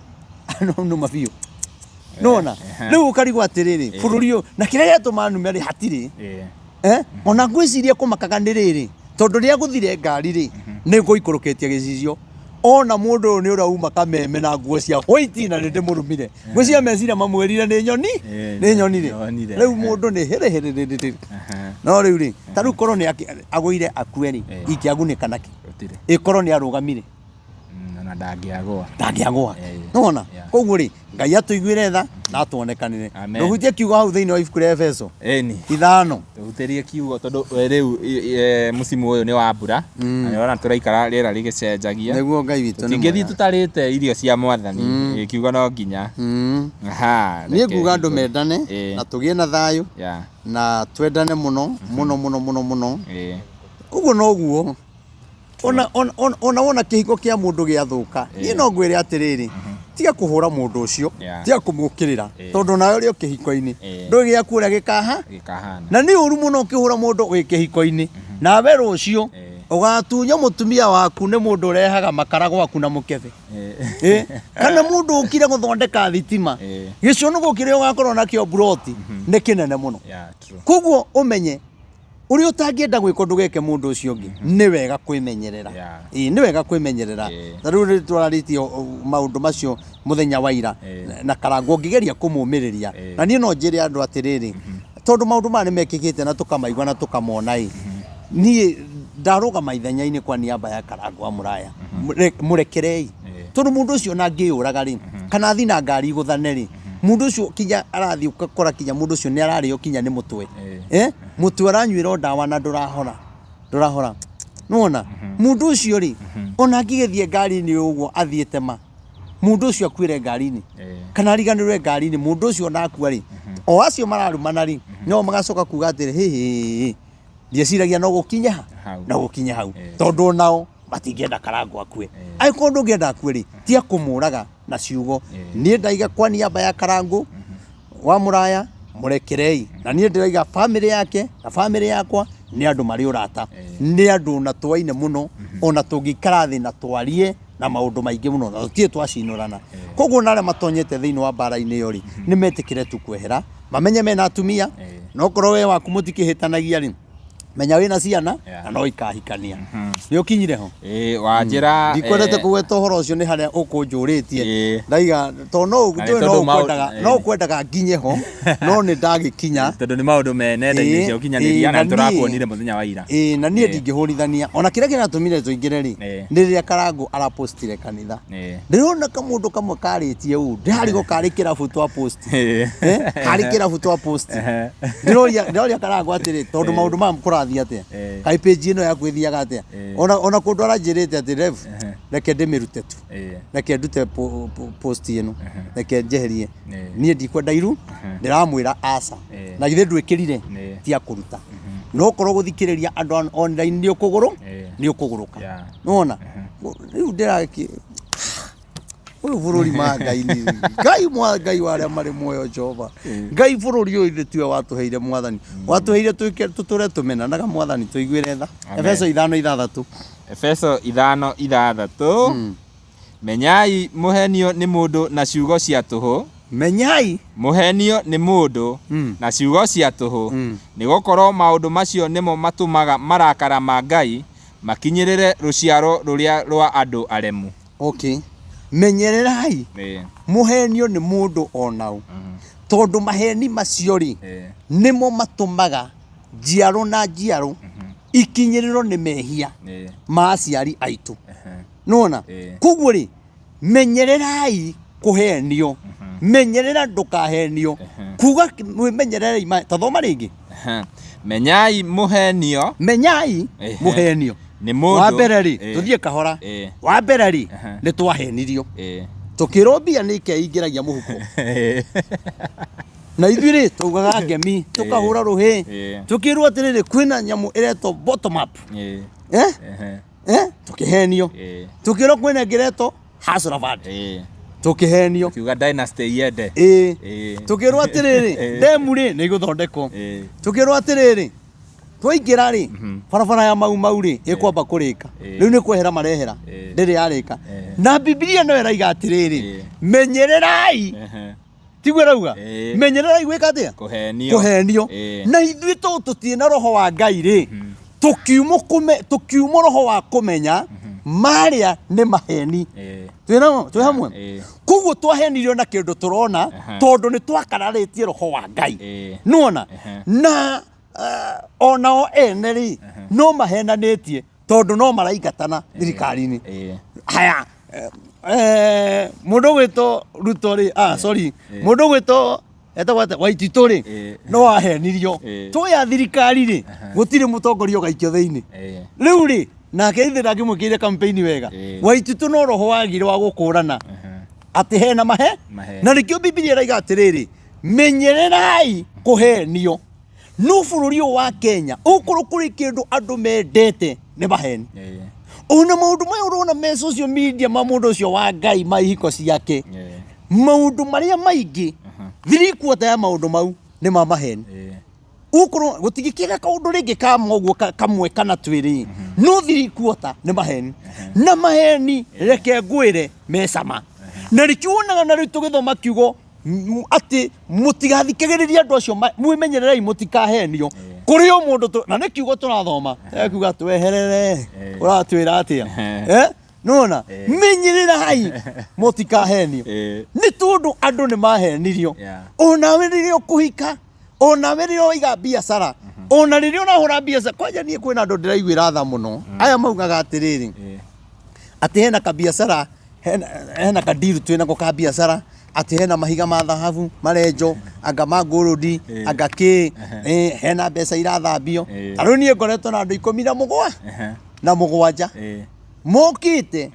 numa biũ. Nĩwona? Rĩu ũkarigwo atĩrĩrĩ, bũrũri ũyũ na kĩrĩa gĩatũma nume rĩ, hatirĩ. Eh? Ona ngwĩciria kũmakaga nĩ rĩrĩ, tondũ rĩrĩa ngũthire ngari rĩ, nĩ ngũikũrũkĩtie gĩcicio, ona mũndũ ũyũ nĩ ũrĩa uma Kameme na nguo cia white na nĩ ndĩmũrumire. Ngwĩciria meciria mamwĩrire nĩ nyoni, nĩ nyonire. Nyonire. Rĩu mũndũ nĩ hĩrĩ hĩrĩ hĩrĩ hĩrĩ. No rĩu rĩ, ta rĩu korwo nĩ agũire akue rĩ, ingĩagunĩka nakĩ? Gũtirĩ. Ĩkorwo nĩ arũgamire. Ona ndangĩagũa. Ndangĩagũa. Nĩwona? Koguo rĩ, Ngai atũiguĩre tha na atuonekanĩre. Amen. Ndũhutie kiugo hau thĩinĩ wa ibuku rĩa Efeso Ĩni. 5. Tũhutĩrie kiugo tondũ rĩu mũcimu ũyũ nĩ wa mbura na nĩũrona tũraikara rĩera rĩgĩcenjagia. Nĩguo Ngai witũ nĩ Tũtingĩthiĩ mwega. tũtarĩte irio cia mwathani. Kiugo no nginya. Aha, Niĩ reke nguga andũ hingũre. mendane na tũgĩe na thayũ na twendane mũno mũno mũno mũno mũno. Ũguo noguo ona ona ona ona wona kĩhiko kĩa mũndũ gĩathũka, niĩ no ngwĩre atĩrĩrĩ, tiga kũhũra mũndũ ũcio, tiga kũmũkĩrĩra, tondũ nawe ũrĩ o kĩhiko-inĩ, ndũĩ gĩaku ũrĩa gĩkaha Gĩkahana. Na nĩ ũru mũno ũkĩhũra mũndũ wĩ kĩhiko-inĩ, nawe rũciũ ũgatunywo mũtumia waku nĩ mũndũ ũrehaga makara gwaku na mũkebe. Kana mũndũ ũkire gũthondeka thitima, gĩconũkũ kĩrĩa ũgakorwo nakĩo mburoti nĩ kĩnene mũno. Yeah, true. Koguo ũmenye Ũrĩa ũtangĩenda gwĩkwo ndũgeke mũndũ ũcio ũngĩ. Nĩ wega kwĩmenyerera. Yeah. Ĩĩ, nĩ wega kwĩmenyerera. Ta rĩu nĩ twararĩtie maũndũ macio mũthenya wa ira na Karangũ ngĩgeria kũmũmĩrĩria. Na niĩ no njĩre andũ atĩrĩrĩ, tondũ maũndũ maya nĩ mekĩkĩte na tũkamaigua na tũkamona ĩ, niĩ ndarũgama ithenya-inĩ kwa niaba ya Karangũ wa Mũraya, mũrekerei. Tondũ mũndũ ũcio ona angĩyũraga rĩ, kana athiĩ na ngari igũthane rĩ, mũndũ ũcio kinya arathiĩ ũgakora kinya mũndũ ũcio nĩ ararĩo kinya nĩ mũtwe. Eh? Mũtwe aranyuĩra o ndawa na ndũrahora. Ndũrahora. Nĩwona? Mũndũ ũcio rĩ, ona angĩgĩthiĩ ngari-inĩ ũguo athiĩte ma, mũndũ ũcio akuĩre ngari-inĩ kana ariganĩrwe ngari-inĩ, mũndũ ũcio ona akua rĩ, o acio mararumana rĩ, no magacoka kuga atĩrĩ, hĩ hĩ hĩ, ndieciragia no gũkinye ha? Hau. No gũkinye hau. Tondũ onao matingĩenda Karangũ akue. Angĩkorwo ndũngĩenda akue rĩ, tiga kũmũraga na ciugo. Niĩ ndaiga kwa niaba ya Karangũ wa Mũraya, mũrekerei. Na niĩ ndĩraiga bamĩrĩ yake na bamĩrĩ yakwa nĩ andũ marĩ ũrata. Nĩ andũ ona twaine mũno, ona tũngĩikara thĩ na twarie na maũndũ maingĩ mũno, na tũtirĩ twacinũrana. Koguo ona arĩa matonyete thĩinĩ wa mbara-inĩ ĩyo rĩ, nĩ metĩkĩre tu kwehera, mamenye mena atumia, na okorwo we waku mũtikĩhĩtanagia rĩ, menya wĩna ciana na no ikahikania. Nĩ ũkinyire ho? Ĩĩ, wanjĩra Ndikwendete kũgweta ũhoro ũcio nĩ harĩa ũkũnjũrĩtie. Ndaiga tondũ no Na nĩ njũĩ no tondũ ũkwendaga no ũkwendaga nginye ho no nĩ ndagĩkinya. Tondũ nĩ maũndũ me nenda-inĩ cia ũkinyanĩria na nĩtũrakuonire mũthenya wa ira. Ĩĩ, na niĩ ndingĩhũrithania ona kĩrĩa kĩratũmire tũingĩre rĩ, nĩ rĩrĩa Karangũ arapostire kanitha. Ndĩrona kamũndũ kamwe karĩtie ũũ, ndĩrarigwo karĩ kĩrabu twa post. Karĩ kĩrabu twa post. Ndĩroria ndĩroria Karangũ atĩrĩ, tondũ maũndũ maya kũrathiĩ atĩa? Kaĩ page ĩno yaku ĩthiaga atĩa? Ona kũndũ aranjĩrĩte atĩ Rev, reke ndĩmĩrute tu. Reke ndute post ĩno. Reke njeherie. Niĩ ndikwenda iru, ndĩramwĩra aca. Na githĩ ndwĩkĩrire? Tiga kũruta. No ũkorwo gũthikĩrĩria andũ online nĩ ũkũgũrũ, nĩ ũkũgũrũka. Nĩwona? Rĩu ndĩrakĩ ũyũ bũrũri ma Ngai nĩ Ngai mwa Ngai wa arĩa marĩ muoyo Jehova. Ngai bũrũri ũyũ ithuĩ tiwe watũheire mwathani. Watũheire twĩke tũtũre tũmenanaga mwathani tũiguĩre tha. Efeso 5:6. Efeso 5:6. Menyai mũhenio nĩ mũndũ na ciugo cia tũhũ. Menyai Mũhenio nĩ mũndũ na ciugo cia tũhũ, nĩ gũkorũo maũndũ macio nĩmo matũmaga marakara ma Ngai makinyĩrĩre rũciaro rũrĩa rwa andũ aremu. Okay. Menyererai mũhenio nĩ mũndũ o naũ, tondũ maheni macio rĩ, nĩmo matũmaga njiaro na njiaro ikinyĩrĩrwo nĩ mehia ma aciari aitũ. Nĩwona? Koguo rĩ, menyererai kũhenio, menyerera ndũkahenio. Kuga mwĩmenyererei ma, ta thoma rĩngĩ. Menyai mũhenio. Menyai mũhenio. Nĩ mũndũ. Wa mbere rĩ, tũthiĩ kahora. Wa mbere rĩ, nĩ twahenirio. Tũkĩrwo mbia nĩ ikeingĩragia mũhuko. Na ithuĩ rĩ, twaugaga ngemi, tũkahũra rũhĩ. Tũkĩrwo atĩrĩrĩ, kwĩna nyamũ ĩretwo bottom up. Tũkĩhenio. Tũkĩrwo kwĩna ĩngĩ ĩretwo Hustler Fund. Tũkĩhenio. Kiuga dynasty iende. Tũkĩrwo atĩrĩrĩ, ndemu rĩ, nĩ igũthondekwo. Tũkĩrwo atĩrĩrĩ, twaingĩra rĩ, barabara ya Mau Mau rĩ, ĩkwamba kũrĩka. Rĩu nĩ kwehera marehera, ndĩrĩ yarĩka. Na Bibilia no ĩraiga atĩrĩrĩ, menyererai. Tiguo ĩrauga? Menyererai gwĩka atĩa? Kũhenio. Kũhenio. Na ithuĩ tondũ tũtirĩ na roho wa Ngai rĩ, tũkiumwo roho wa kũmenya marĩa nĩ maheni. Twĩ hamwe? Koguo twahenirio na kĩndũ tũrona tondũ nĩ twakararĩtie roho wa Ngai. Nĩwona? Na onao ene rĩ, no mahenanĩtie tondũ no maraingatana thirikari-inĩ. Haya, mũndũ ũgwĩtwo Ruto rĩ, sorry, mũndũ ũgwĩtwo etagwo atĩa, Waititũ rĩ, no ahenirio. Twoya thirikari rĩ, gũtirĩ mũtongoria ũgaikio thĩinĩ. Rĩu rĩ, nake ithe ndangĩmwĩkĩire campaign wega. Waititũ no roho wagire wa gũkũrana atĩ hena mahe. Na nĩkĩo Bibilia ĩraiga atĩrĩrĩ, menyererai kũhenio. No bũrũri ũyũ wa Kenya ũkorwo kũrĩ kĩndũ andũ mendete nĩ maheni. Ona maũndũ maya ũrona me social media ma mũndũ ũcio wa Ngai ma ihiko ciake, maũndũ marĩa maingĩ 3/4 ya maũndũ mau nĩ ma maheni. Ũkorwo gũtingĩkĩaga kaũndũ rĩngĩ ka ma ũguo kamwe kana twĩrĩ, no 3/4 nĩ maheni. Na maheni reke ngwĩre me cama. Na nĩkĩo wonaga na rĩu tũgĩthoma kiugo atĩ mũtigathikagĩrĩrie andũ acio, mwĩmenyererei mũtikahenio. Kũrĩ o mũndũ na nĩ kiugo tũrathoma ekuga tweherere, ũratwĩra atĩa? Eh? Nĩwona? Menyerera-i mũtikahenio, nĩ tondũ andũ nĩ mahenirio. Onawe rĩrĩa ũkũhika, onawe rĩrĩa ũraiga biacara, ona rĩrĩa ũrahũra biacara, kwanja niĩ kwĩna andũ ndĩraiguĩra tha mũno, aya maugaga atĩrĩrĩ, atĩ hena kabiacara, hena kadiru twĩnako ka biacara, atĩ hena mahiga ma thahabu marenjo, anga ma ngũrũndi, anga kĩ, hena mbeca irathambio. Ta rĩu niĩ ngoretwo na andũ 17 na 7 mokĩte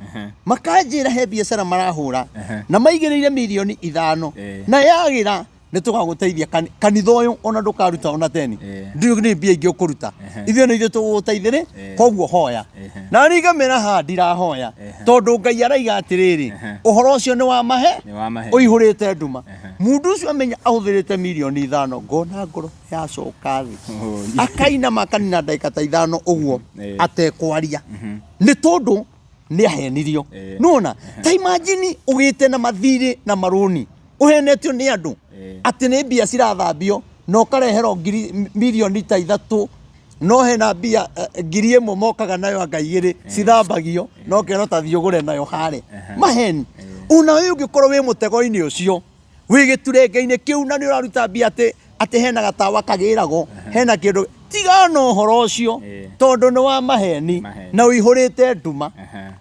makanjĩra he biacara marahũra na maigĩrĩire mirioni 5, na yagĩra nĩ tũgagũteithia kanitha ũyũ, ona ndũkaruta ona teni. Ndiũĩ nĩ mbia ingĩ ũkũruta, ithuĩ nĩ ithuĩ tũgũgũteithĩrĩ, koguo hoya. Na niĩ ngamĩra haha ndirahoya, tondũ Ngai araiga atĩrĩrĩ, ũhoro ũcio nĩ wa mahe, Nĩ wa mahe. Ũihũrĩte nduma. Mũndũ ũcio amenya ahũthĩrĩte mirioni 5, ngona ngoro yacoka thĩ, akainama akanina ndagĩka ta 5 ũguo atekwaria, nĩ tondũ nĩ ahenirio. Nona ta imagine ũgĩte na mathirĩ na marũni, ũhenetio nĩ andũ atĩ nĩ mbia cirathambio, na ũkareherwo ngiri mirioni ta 3, no hena mbia 1,000 mokaga nayo anga 2 cithambagio, no ũkerwo ta thiĩ ũgũre nayo harĩa. Maheni. Ona we ũngĩkorwo wĩ mũtego-inĩ ũcio, wĩ gĩturenge-inĩ kĩu, na nĩ ũraruta mbia atĩ hena gatawa kagĩragwo, hena kĩndũ, tigana ũhoro ũcio, tondũ nĩ wa maheni. Maheni. Na ũihũrĩte nduma.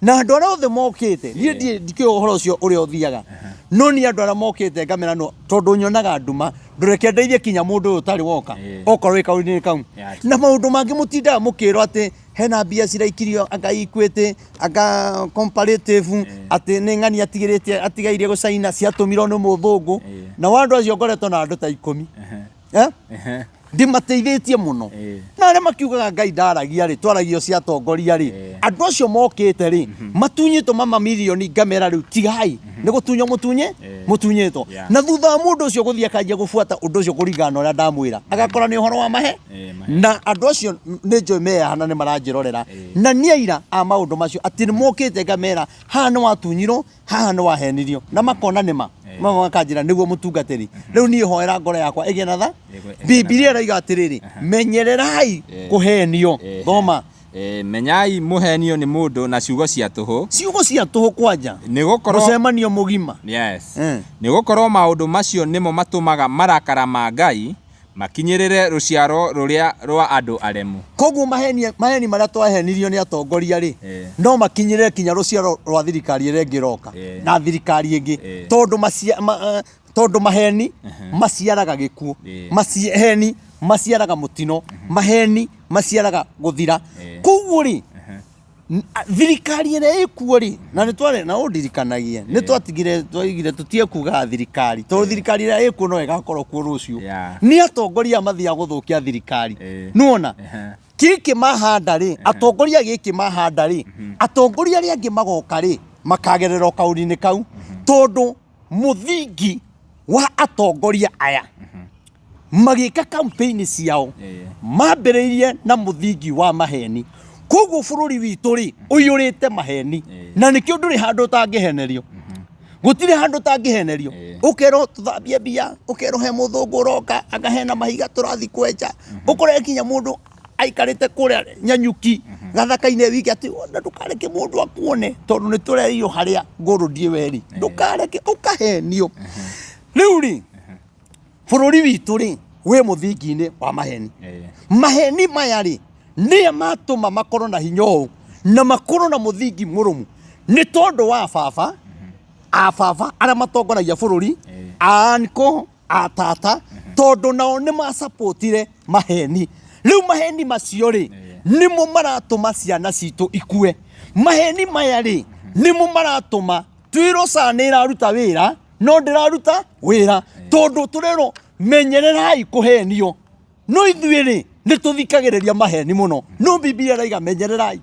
Na andũ arĩa othe mokĩte, niĩ ndikĩũĩ ũhoro ũcio ũrĩa ũthiaga, no niĩ andũ arĩa mokĩte ngamera no tondũ nyonaga nduma, ndũreke ndeithie kinya mũndũ ũyũ ũtarĩ woka, okorwo wĩ kaũndũ-inĩ kau. Na maũndũ mangĩ mũtindaga mũkĩrwo atĩ hena mbia ciraikirio anga Equity, anga Comparative, atĩ nĩ ng'ani atigĩrĩte atigairie gũcaina, ciatũmirwo nĩ mũthũngũ. Na andũ acio ngoretwo na andũ ta 10, eh? Ndimateithĩtie mũno. Na arĩa makiugaga Ngai ndaragia rĩ, twaragio cia atongoria rĩ, andũ acio mokĩte rĩ, matunyĩtwo mamamirioni, ngamera rĩu tigai nĩ gũtunywo mũtunye mũtunyĩtwo. Na thutha wa mũndũ ũcio gũthiĩ akanjia gũbuata ũndũ ũcio kũringana na ũrĩa ndamwĩra, agakora nĩ ũhoro wa mahe. Mahe. Na andũ acio nĩ njũĩ meyaha na nĩ maranjĩrorera, na nĩ aira a maũndũ macio, atĩ nĩ mokĩte ngamera haha nĩ watunyirwo, haha nĩ wahenirio, na makona nĩ ma. Mamwe makanjĩra nĩguo mũtungatĩri, rĩu niĩ hoera ngoro yakwa ĩgĩe na tha. Bibilia ĩraiga atĩrĩrĩ, menyererai kũhenio. Thoma. Menyai mũhenio nĩ mũndũ na ciugo cia tũhũ. Ciugo cia tũhũ kwanja. Nĩ gũkorwo mũcemanio mũgima. Yes. Nĩ gũkorwo maũndũ macio nĩmo matũmaga marakara ma Ngai makinyĩrĩre rũciaro rũrĩa rwa andũ aremu. Koguo maheni marĩa twahenirio nĩ atongoria rĩ, no makinyĩrĩre kinya rũciaro rwa thirikari ĩrĩa ĩngĩ ĩroka, na thirikari ĩngĩ, tondũ tondũ maheni maciaraga gĩkuũ, maheni maciaraga mũtino, maheni maciaraga gũthira. Koguo rĩ, thirikari ĩrĩa ĩkuo rĩ, na nĩ twarĩ na ũndirikanagie nĩ twatigire twaigire tũtige kugaga thirikari, tondũ thirikari ĩrĩa ĩkuo no ĩgakorwo kuo rũciũ. Nĩ atongoria mathiaga gũthũkia thirikari. Nĩwona gĩkĩ mahanda rĩ, atongoria gĩkĩ mahanda rĩ, atongoria arĩa angĩ magoka rĩ, makagerera o kaũndũ-inĩ kau, tondũ mũthingi wa atongoria aya magĩka campaign ciao mambĩrĩirie na mũthingi wa maheni. Koguo bũrũri witũ rĩ, ũiyũrĩte maheni. Na nĩkĩo ndũrĩ handũ ũtangĩhenerio, gũtirĩ handũ ũtangĩhenerio. Ũkerwo tũthambie mbia, ũkerwo he mũthũngũ ũroka, anga hena mahiga tũrathiĩ kwenja, ũkore nginya mũndũ aikarĩte kũrĩa Nyanyuki gathaka-inĩ wiki atĩ ona ndũkareke mũndũ akuone, tondũ nĩ tũrerirwo harĩa ngũrũ ĩyo ĩrĩ, ndũkareke ũkahenio. Rĩu rĩ, bũrũri witũ rĩ, wĩ mũthingi-inĩ wa maheni. Maheni maya rĩ, nĩyo matũma makorwo na hinya ũũ na makorwo na mũthingi mũrũmu, nĩ tondũ wa baba a baba arĩa matongoragia bũrũri, a uncle, a tata, tondũ nao nĩ macapotire maheni. Rĩu maheni macio rĩ, nĩmo maratũma ciana citũ ikue. Maheni maya rĩ, nĩmo maratũma twĩrwo SHA nĩ ĩraruta wĩra, no ndĩraruta wĩra, tondũ tũrerwo menyererai kũhenio, no ithuĩ rĩ, nĩ tũthikagĩrĩria maheni mũno, no Bibilia ĩraiga menyererai.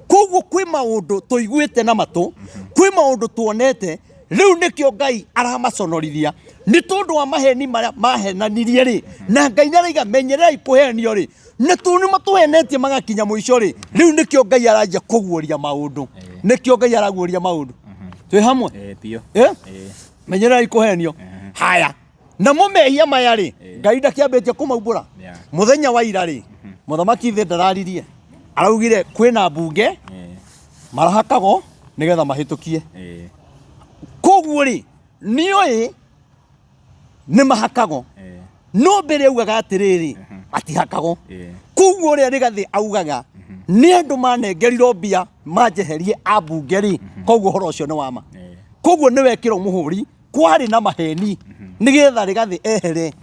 Koguo kwĩ maũndũ tũiguĩte na matũ, kwĩ maũndũ tuonete, rĩu nĩkĩo Ngai aramaconorithia nĩ tondũ wa maheni marĩa mahenanirie rĩ. Na Ngai nĩ araiga menyererai kũhenio rĩ, na tondũ nĩ matũhenetie magakinya mũico rĩ, rĩu nĩkĩo Ngai aranjia kũguũria maũndũ, nĩkĩo Ngai araguũria maũndũ. Twĩ hamwe? Biũ. Eh? Menyererai kũhenio. Haya. Namo mehia maya rĩ, Ĩĩ. Ngai ndakĩambĩtie kũmaumbũra. Yeah. Mũthenya wa ira rĩ, mũthamaki thĩ ndararirie, araugire kwĩna mbunge Ĩĩ. marahakagwo nĩgetha mahĩtũkie. Ĩĩ. Koguo rĩ, nĩoĩ nĩ mahakagwo, Ĩĩ. no mbere augaga atĩrĩrĩ, matihakagwo. Ĩĩ. Koguo ũrĩa Rigathĩ augaga nĩ andũ manengerirwo mbia manjeherie ambunge rĩ, koguo ũhoro ũcio nĩ wa ma. Ĩĩ. Koguo nĩ wekĩrwo mũhũri kwarĩ na maheni nĩgetha Rigathĩ ehere.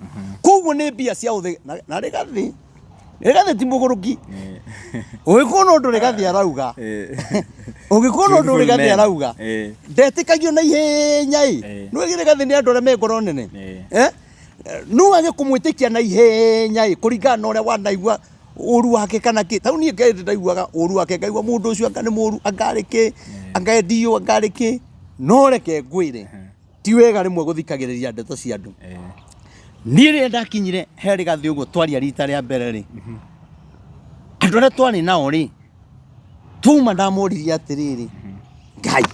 Koguo nĩ mbia cia ũthĩ na Rigathĩ, Rigathĩ ti mũgũrũki. Ũngĩkuona ũndũ Rigathĩ arauga, ũngĩkuona ũndũ Truthful Rigathĩ man. arauga, ndetĩkagio na ihenya ĩ. Nĩ Rigathĩ nĩ andũ arĩa me ngoro nene. Eh? No wage kũmwĩtĩkia na ihenya ĩ, kũringana na ũrĩa wanaigua ũru wake kana kĩ. Tarĩu niĩ Ngai ndaiguaga ũru wake, ngaigua mũndũ ũcio anga nĩ mũru, anga arĩ kĩ, anga endio, anga arĩ kĩ. No reke ngwĩre, ti wega rĩmwe gũthikagĩrĩria ndeto cia andũ. Niĩ rĩrĩa ndakinyire he Rigathĩ ũguo twaria rita rĩa mbere rĩ, andũ arĩa twarĩ nao rĩ, twauma ndamoririe atĩrĩrĩ, Ngai,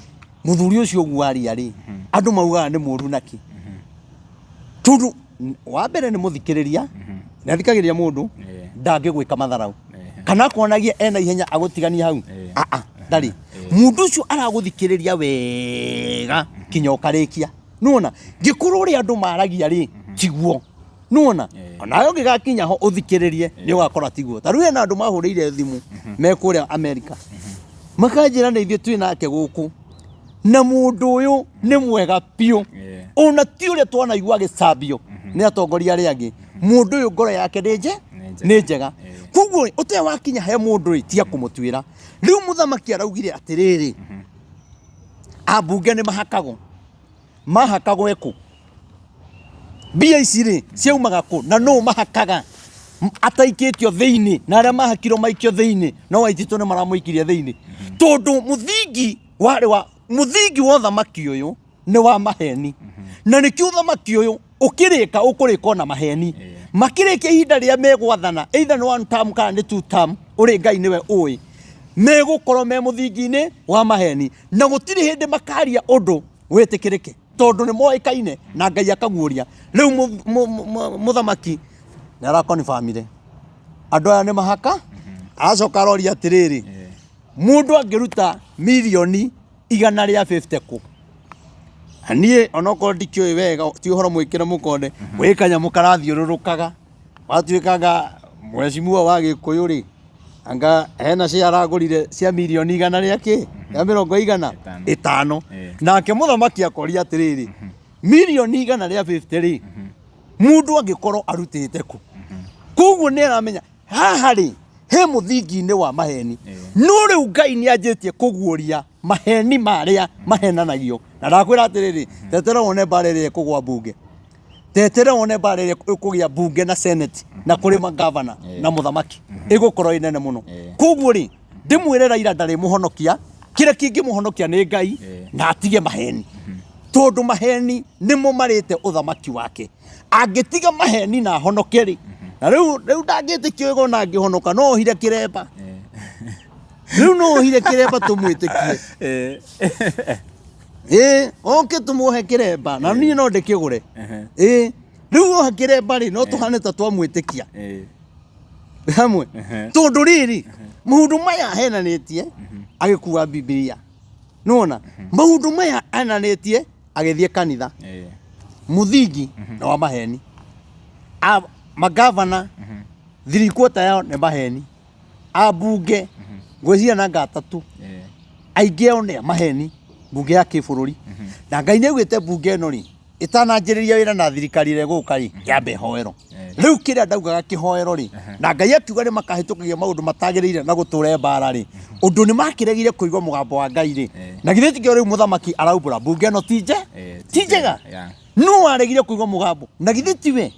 mũthuri ũcio ũguo aria rĩ, andũ maugaga nĩ mũru nakĩ? Tondũ wa mbere nĩ mũthikĩrĩria, nĩ athikagĩrĩria mũndũ, ndangĩgwĩka matharau. Kana akuonagia ena ihenya agũtigania hau. Aa, ndarĩ. Mũndũ ũcio aragũthikĩrĩria wega kinya ũkarĩkia. Nĩwona, ngĩkorwo ũrĩa andũ maragia rĩ, tiguo. Nĩwona, onawe ũngĩgakinya ho ũthikĩrĩrie, nĩ ũgakora tiguo. Ta rĩu hena andũ mahũrĩire thimũ me kũrĩa Amerika, makanjĩra nĩ ithuĩ twĩ nake gũkũ, na mũndũ ũyũ nĩ mwega biũ. Ona ti ũrĩa twanaigua agĩcambio nĩ atongoria arĩa angĩ. Mũndũ ũyũ ngoro yake nĩ Nĩ njega. nĩ njega. Koguo ũtarĩ wakinya he mũndũ rĩ, tiga kũmũtuĩra. Rĩu mũthamaki araugire atĩrĩrĩ, ambunge nĩ mahakagwo. Mahakagwo ĩkũ? Mbia ici rĩ, ciaumaga kũ? Na nũ mahakaga ataikĩtio thĩinĩ? Na arĩa mahakirwo maikio thĩinĩ, no Waititũ nĩ maramũikirie thĩinĩ. Tondũ mũthingi warĩ wa mũthingi wa ũthamaki ũyũ nĩ wa maheni. Na nĩkĩo ũthamaki ũyũ ũkĩrĩka ũkũrĩka ona maheni. Makĩrĩkia ihinda rĩrĩa megwathana, either nĩ one term kana nĩ two term, ũrĩ Ngai nĩwe ũĩ, megũkorwo me mũthingi-inĩ wa maheni. Na gũtirĩ hĩndĩ makaria ũndũ wĩtĩkĩrĩke, tondũ nĩ moĩkaine na Ngai akaguũria. Rĩu mũthamaki nĩ arakonfamire andũ aya nĩ mahaka. Aracoka aroria atĩrĩrĩ, mũndũ angĩruta mirioni igana rĩa 50 kũ? Na niĩ onokorwo ndikĩũĩ wega, ti ũhoro mwĩkĩre mũkonde, gwĩ kanyamũ karathiũrũrũkaga, watuĩkanga mheshimiwa wa Gĩkũyũ rĩ, anga hena cia aragũrire cia mirioni igana rĩa kĩ? Rĩa mĩrongo igana? Ĩtano. Ĩtano. Nake Nake mũthamaki akoria atĩrĩrĩ, mirioni igana rĩa 50 rĩ, mũndũ angĩkorwo arutĩte kũ? Koguo nĩ aramenya haha rĩ, he mũthingi-inĩ wa maheni. No rĩu Ngai nĩ anjĩtie kũguũria maheni marĩa mahenanagio. Na ndakwĩra atĩrĩrĩ, tetera wone mbara ĩrĩa ĩkũgwa mbunge. Tetera wone mbara ĩrĩa ĩkũgĩa mbunge na senate na kũrĩ magavana na mũthamaki. Ĩgũkorwo ĩ nene mũno. Koguo rĩ, ndĩmwĩre Raila ndarĩmũhonokia, kĩrĩa kĩngĩmũhonokia nĩ Ngai na atige maheni. Tondũ maheni nĩmo marĩte ũthamaki wake. Angĩtiga maheni na ahonoke rĩ, na rĩu ndangĩtĩkio ĩgona angĩhonoka, no ohire kĩremba. Rĩu no ohire kĩremba tũmwĩtĩkie. Ĩĩ, oke tũmuohe kĩremba, na niĩ no ndĩkĩgũre. Ĩĩ, rĩu oha kĩremba rĩ, no tũhane ta twamwĩtĩkia. Hamwe. Tondũ rĩrĩ, maũndũ maya ahenanĩtie, agĩkua Bibilia. Nĩwona? Maũndũ maya ahenanĩtie, agĩthiĩ kanitha. Mũthingi nĩ wa maheni. Magavana, three quarter yao nĩ maheni. Ambunge, ngwĩciria nanga atatũ. Aingĩ ao nĩ a maheni, mbunge ya kĩbũrũri. Na Ngai nĩ augĩte mbunge ĩno rĩ, ĩtananjĩrĩria wĩra na thirikari ĩrĩa ĩgũka rĩ, yambe ĩhoerwo. Rĩu kĩrĩa ndaugaga kĩhoero rĩ, na Ngai akiuga nĩ makahĩtũkagia maũndũ matagĩrĩire na gũtũre mbara rĩ, ũndũ nĩ makĩregire kũigua mũgambo wa Ngai rĩ, na githĩ tikĩo rĩu mũthamaki araumbũra mbunge ĩno ti Ti ti njega? njega. Nũ waregire kũigua mũgambo? Na githĩ tiwe?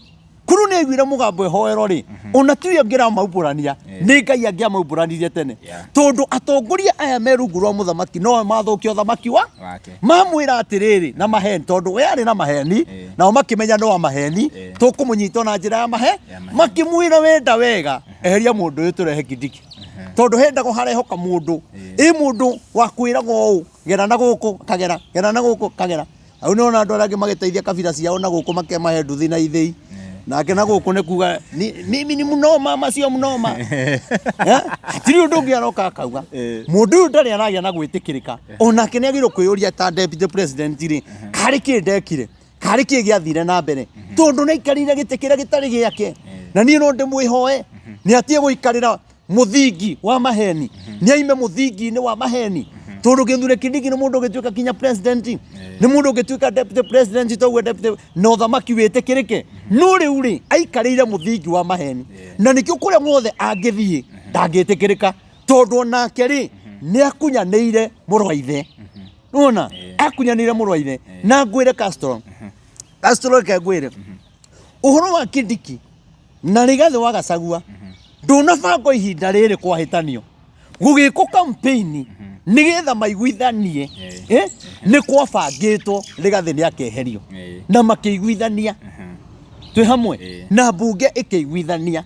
Kũrũ nĩ aiguire mũgambo ĩhoero rĩ, ona tiwe ũngĩramaumbũrania, nĩ Ngai angĩamaumbũranirie tene. Tondũ atongoria aya me rungu rwa mũthamaki no mathũkia ũthamaki wa Wake. Mamwĩra atĩrĩrĩ na maheni, tondũ we arĩ na maheni, nao makĩmenya no wa maheni, tũkũmũnyita na njĩra ya mahe, Ya maheni. Makĩmwĩra wenda wega, eheria mũndũ ũyũ tũrehe Kindiki. Tondũ hendagwo harehoka mũndũ. Ĩ mũndũ wa kwĩragwo ũũ, gera na gũkũ, kagera, gera na gũkũ, kagera. Hau nĩwona andũ arĩa angĩ magĩteithia kabira ciao na gũkũ makemahe nduthi na ithĩi. Nake na gũkũ nĩ kuga mimi ni mnoma ama sio mnoma. Eh? Hatirĩ ũndũ ũngĩ aroka akauga. Mũndũ ũyũ ndarĩ aragĩa na gwĩtĩkĩrĩka. Onake nĩ agĩrĩirwo kwĩyũria ta deputy president rĩ, karĩ kĩ ndekire? Karĩ kĩ gĩathire na mbere? Tondũ nĩ aikarĩire gĩtĩ kĩrĩa gĩtarĩ gĩake. Na niĩ no ndĩmwĩhoe nĩ atige gũikarĩra mũthingi wa maheni. Nĩ aime mũthingi-inĩ wa maheni. Tondũ Kithure Kindiki nĩ mũndũ ũngĩtuĩka kinya president, nĩ mũndũ ũngĩtuĩka deputy president toguo deputy na ũthamaki wĩtĩkĩrĩke. No rĩu rĩ, aikarĩire mũthingi wa maheni. Na nĩkĩo kũrĩa guothe angĩthiĩ ndangĩtĩkĩrĩka, tondũ onake rĩ nĩ akunyanĩire mũrũ wa ithe. Nĩwona? Akunyanĩire mũrũ wa ithe. Na ngwĩre Castro, Castro reke ngwĩre ũhoro wa Kindiki na Rigathĩ wa Gachagua ndũnabangwo ihinda rĩrĩ kwahĩtanio gũgĩkwo campaign nĩgetha maiguithanie, nĩ kwabangĩtwo Rigathĩ nĩ akeherio na makĩiguithania twĩ hamwe na mbunge ĩkĩiguithania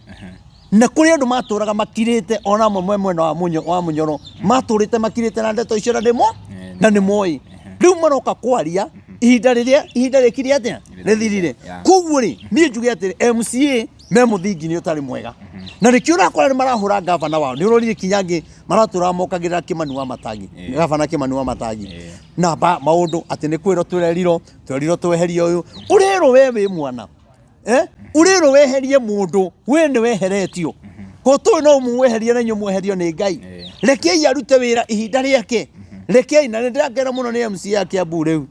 na kũrĩ andũ matũraga makirĩte ona amwe mwe mwena wa wa Munyoro matũrĩte makirĩte na ndeto icio na nĩmo na nĩ moĩ rĩu maroka kwaria ihinda rĩrĩa ihinda rĩkire atĩa rĩthirire. Koguo rĩ, niĩ njuge atĩrĩ, MCA me mũthingi-inĩ ũtarĩ mwega na nĩkĩo ũrakora nĩ marahũra ngavana wao. Nĩ ũrorire kinya angĩ maratũraga mokagĩrĩra Kĩmani wa Matangi, gavana Kĩmani wa Matangi na maũndũ atĩ nĩ kwĩrwo twerirwo twerirwo tweherie ũyũ ũrerwo we wĩ mwana, ũrerwo weherie mũndũ we nĩ weheretio ko tũĩ no mũweherie na inyuĩ mweherio nĩ Ngai. Rekei arute wĩra ihinda rĩake, rekei. Na nĩ ndĩrakena mũno nĩ MCA a Kiambu rĩu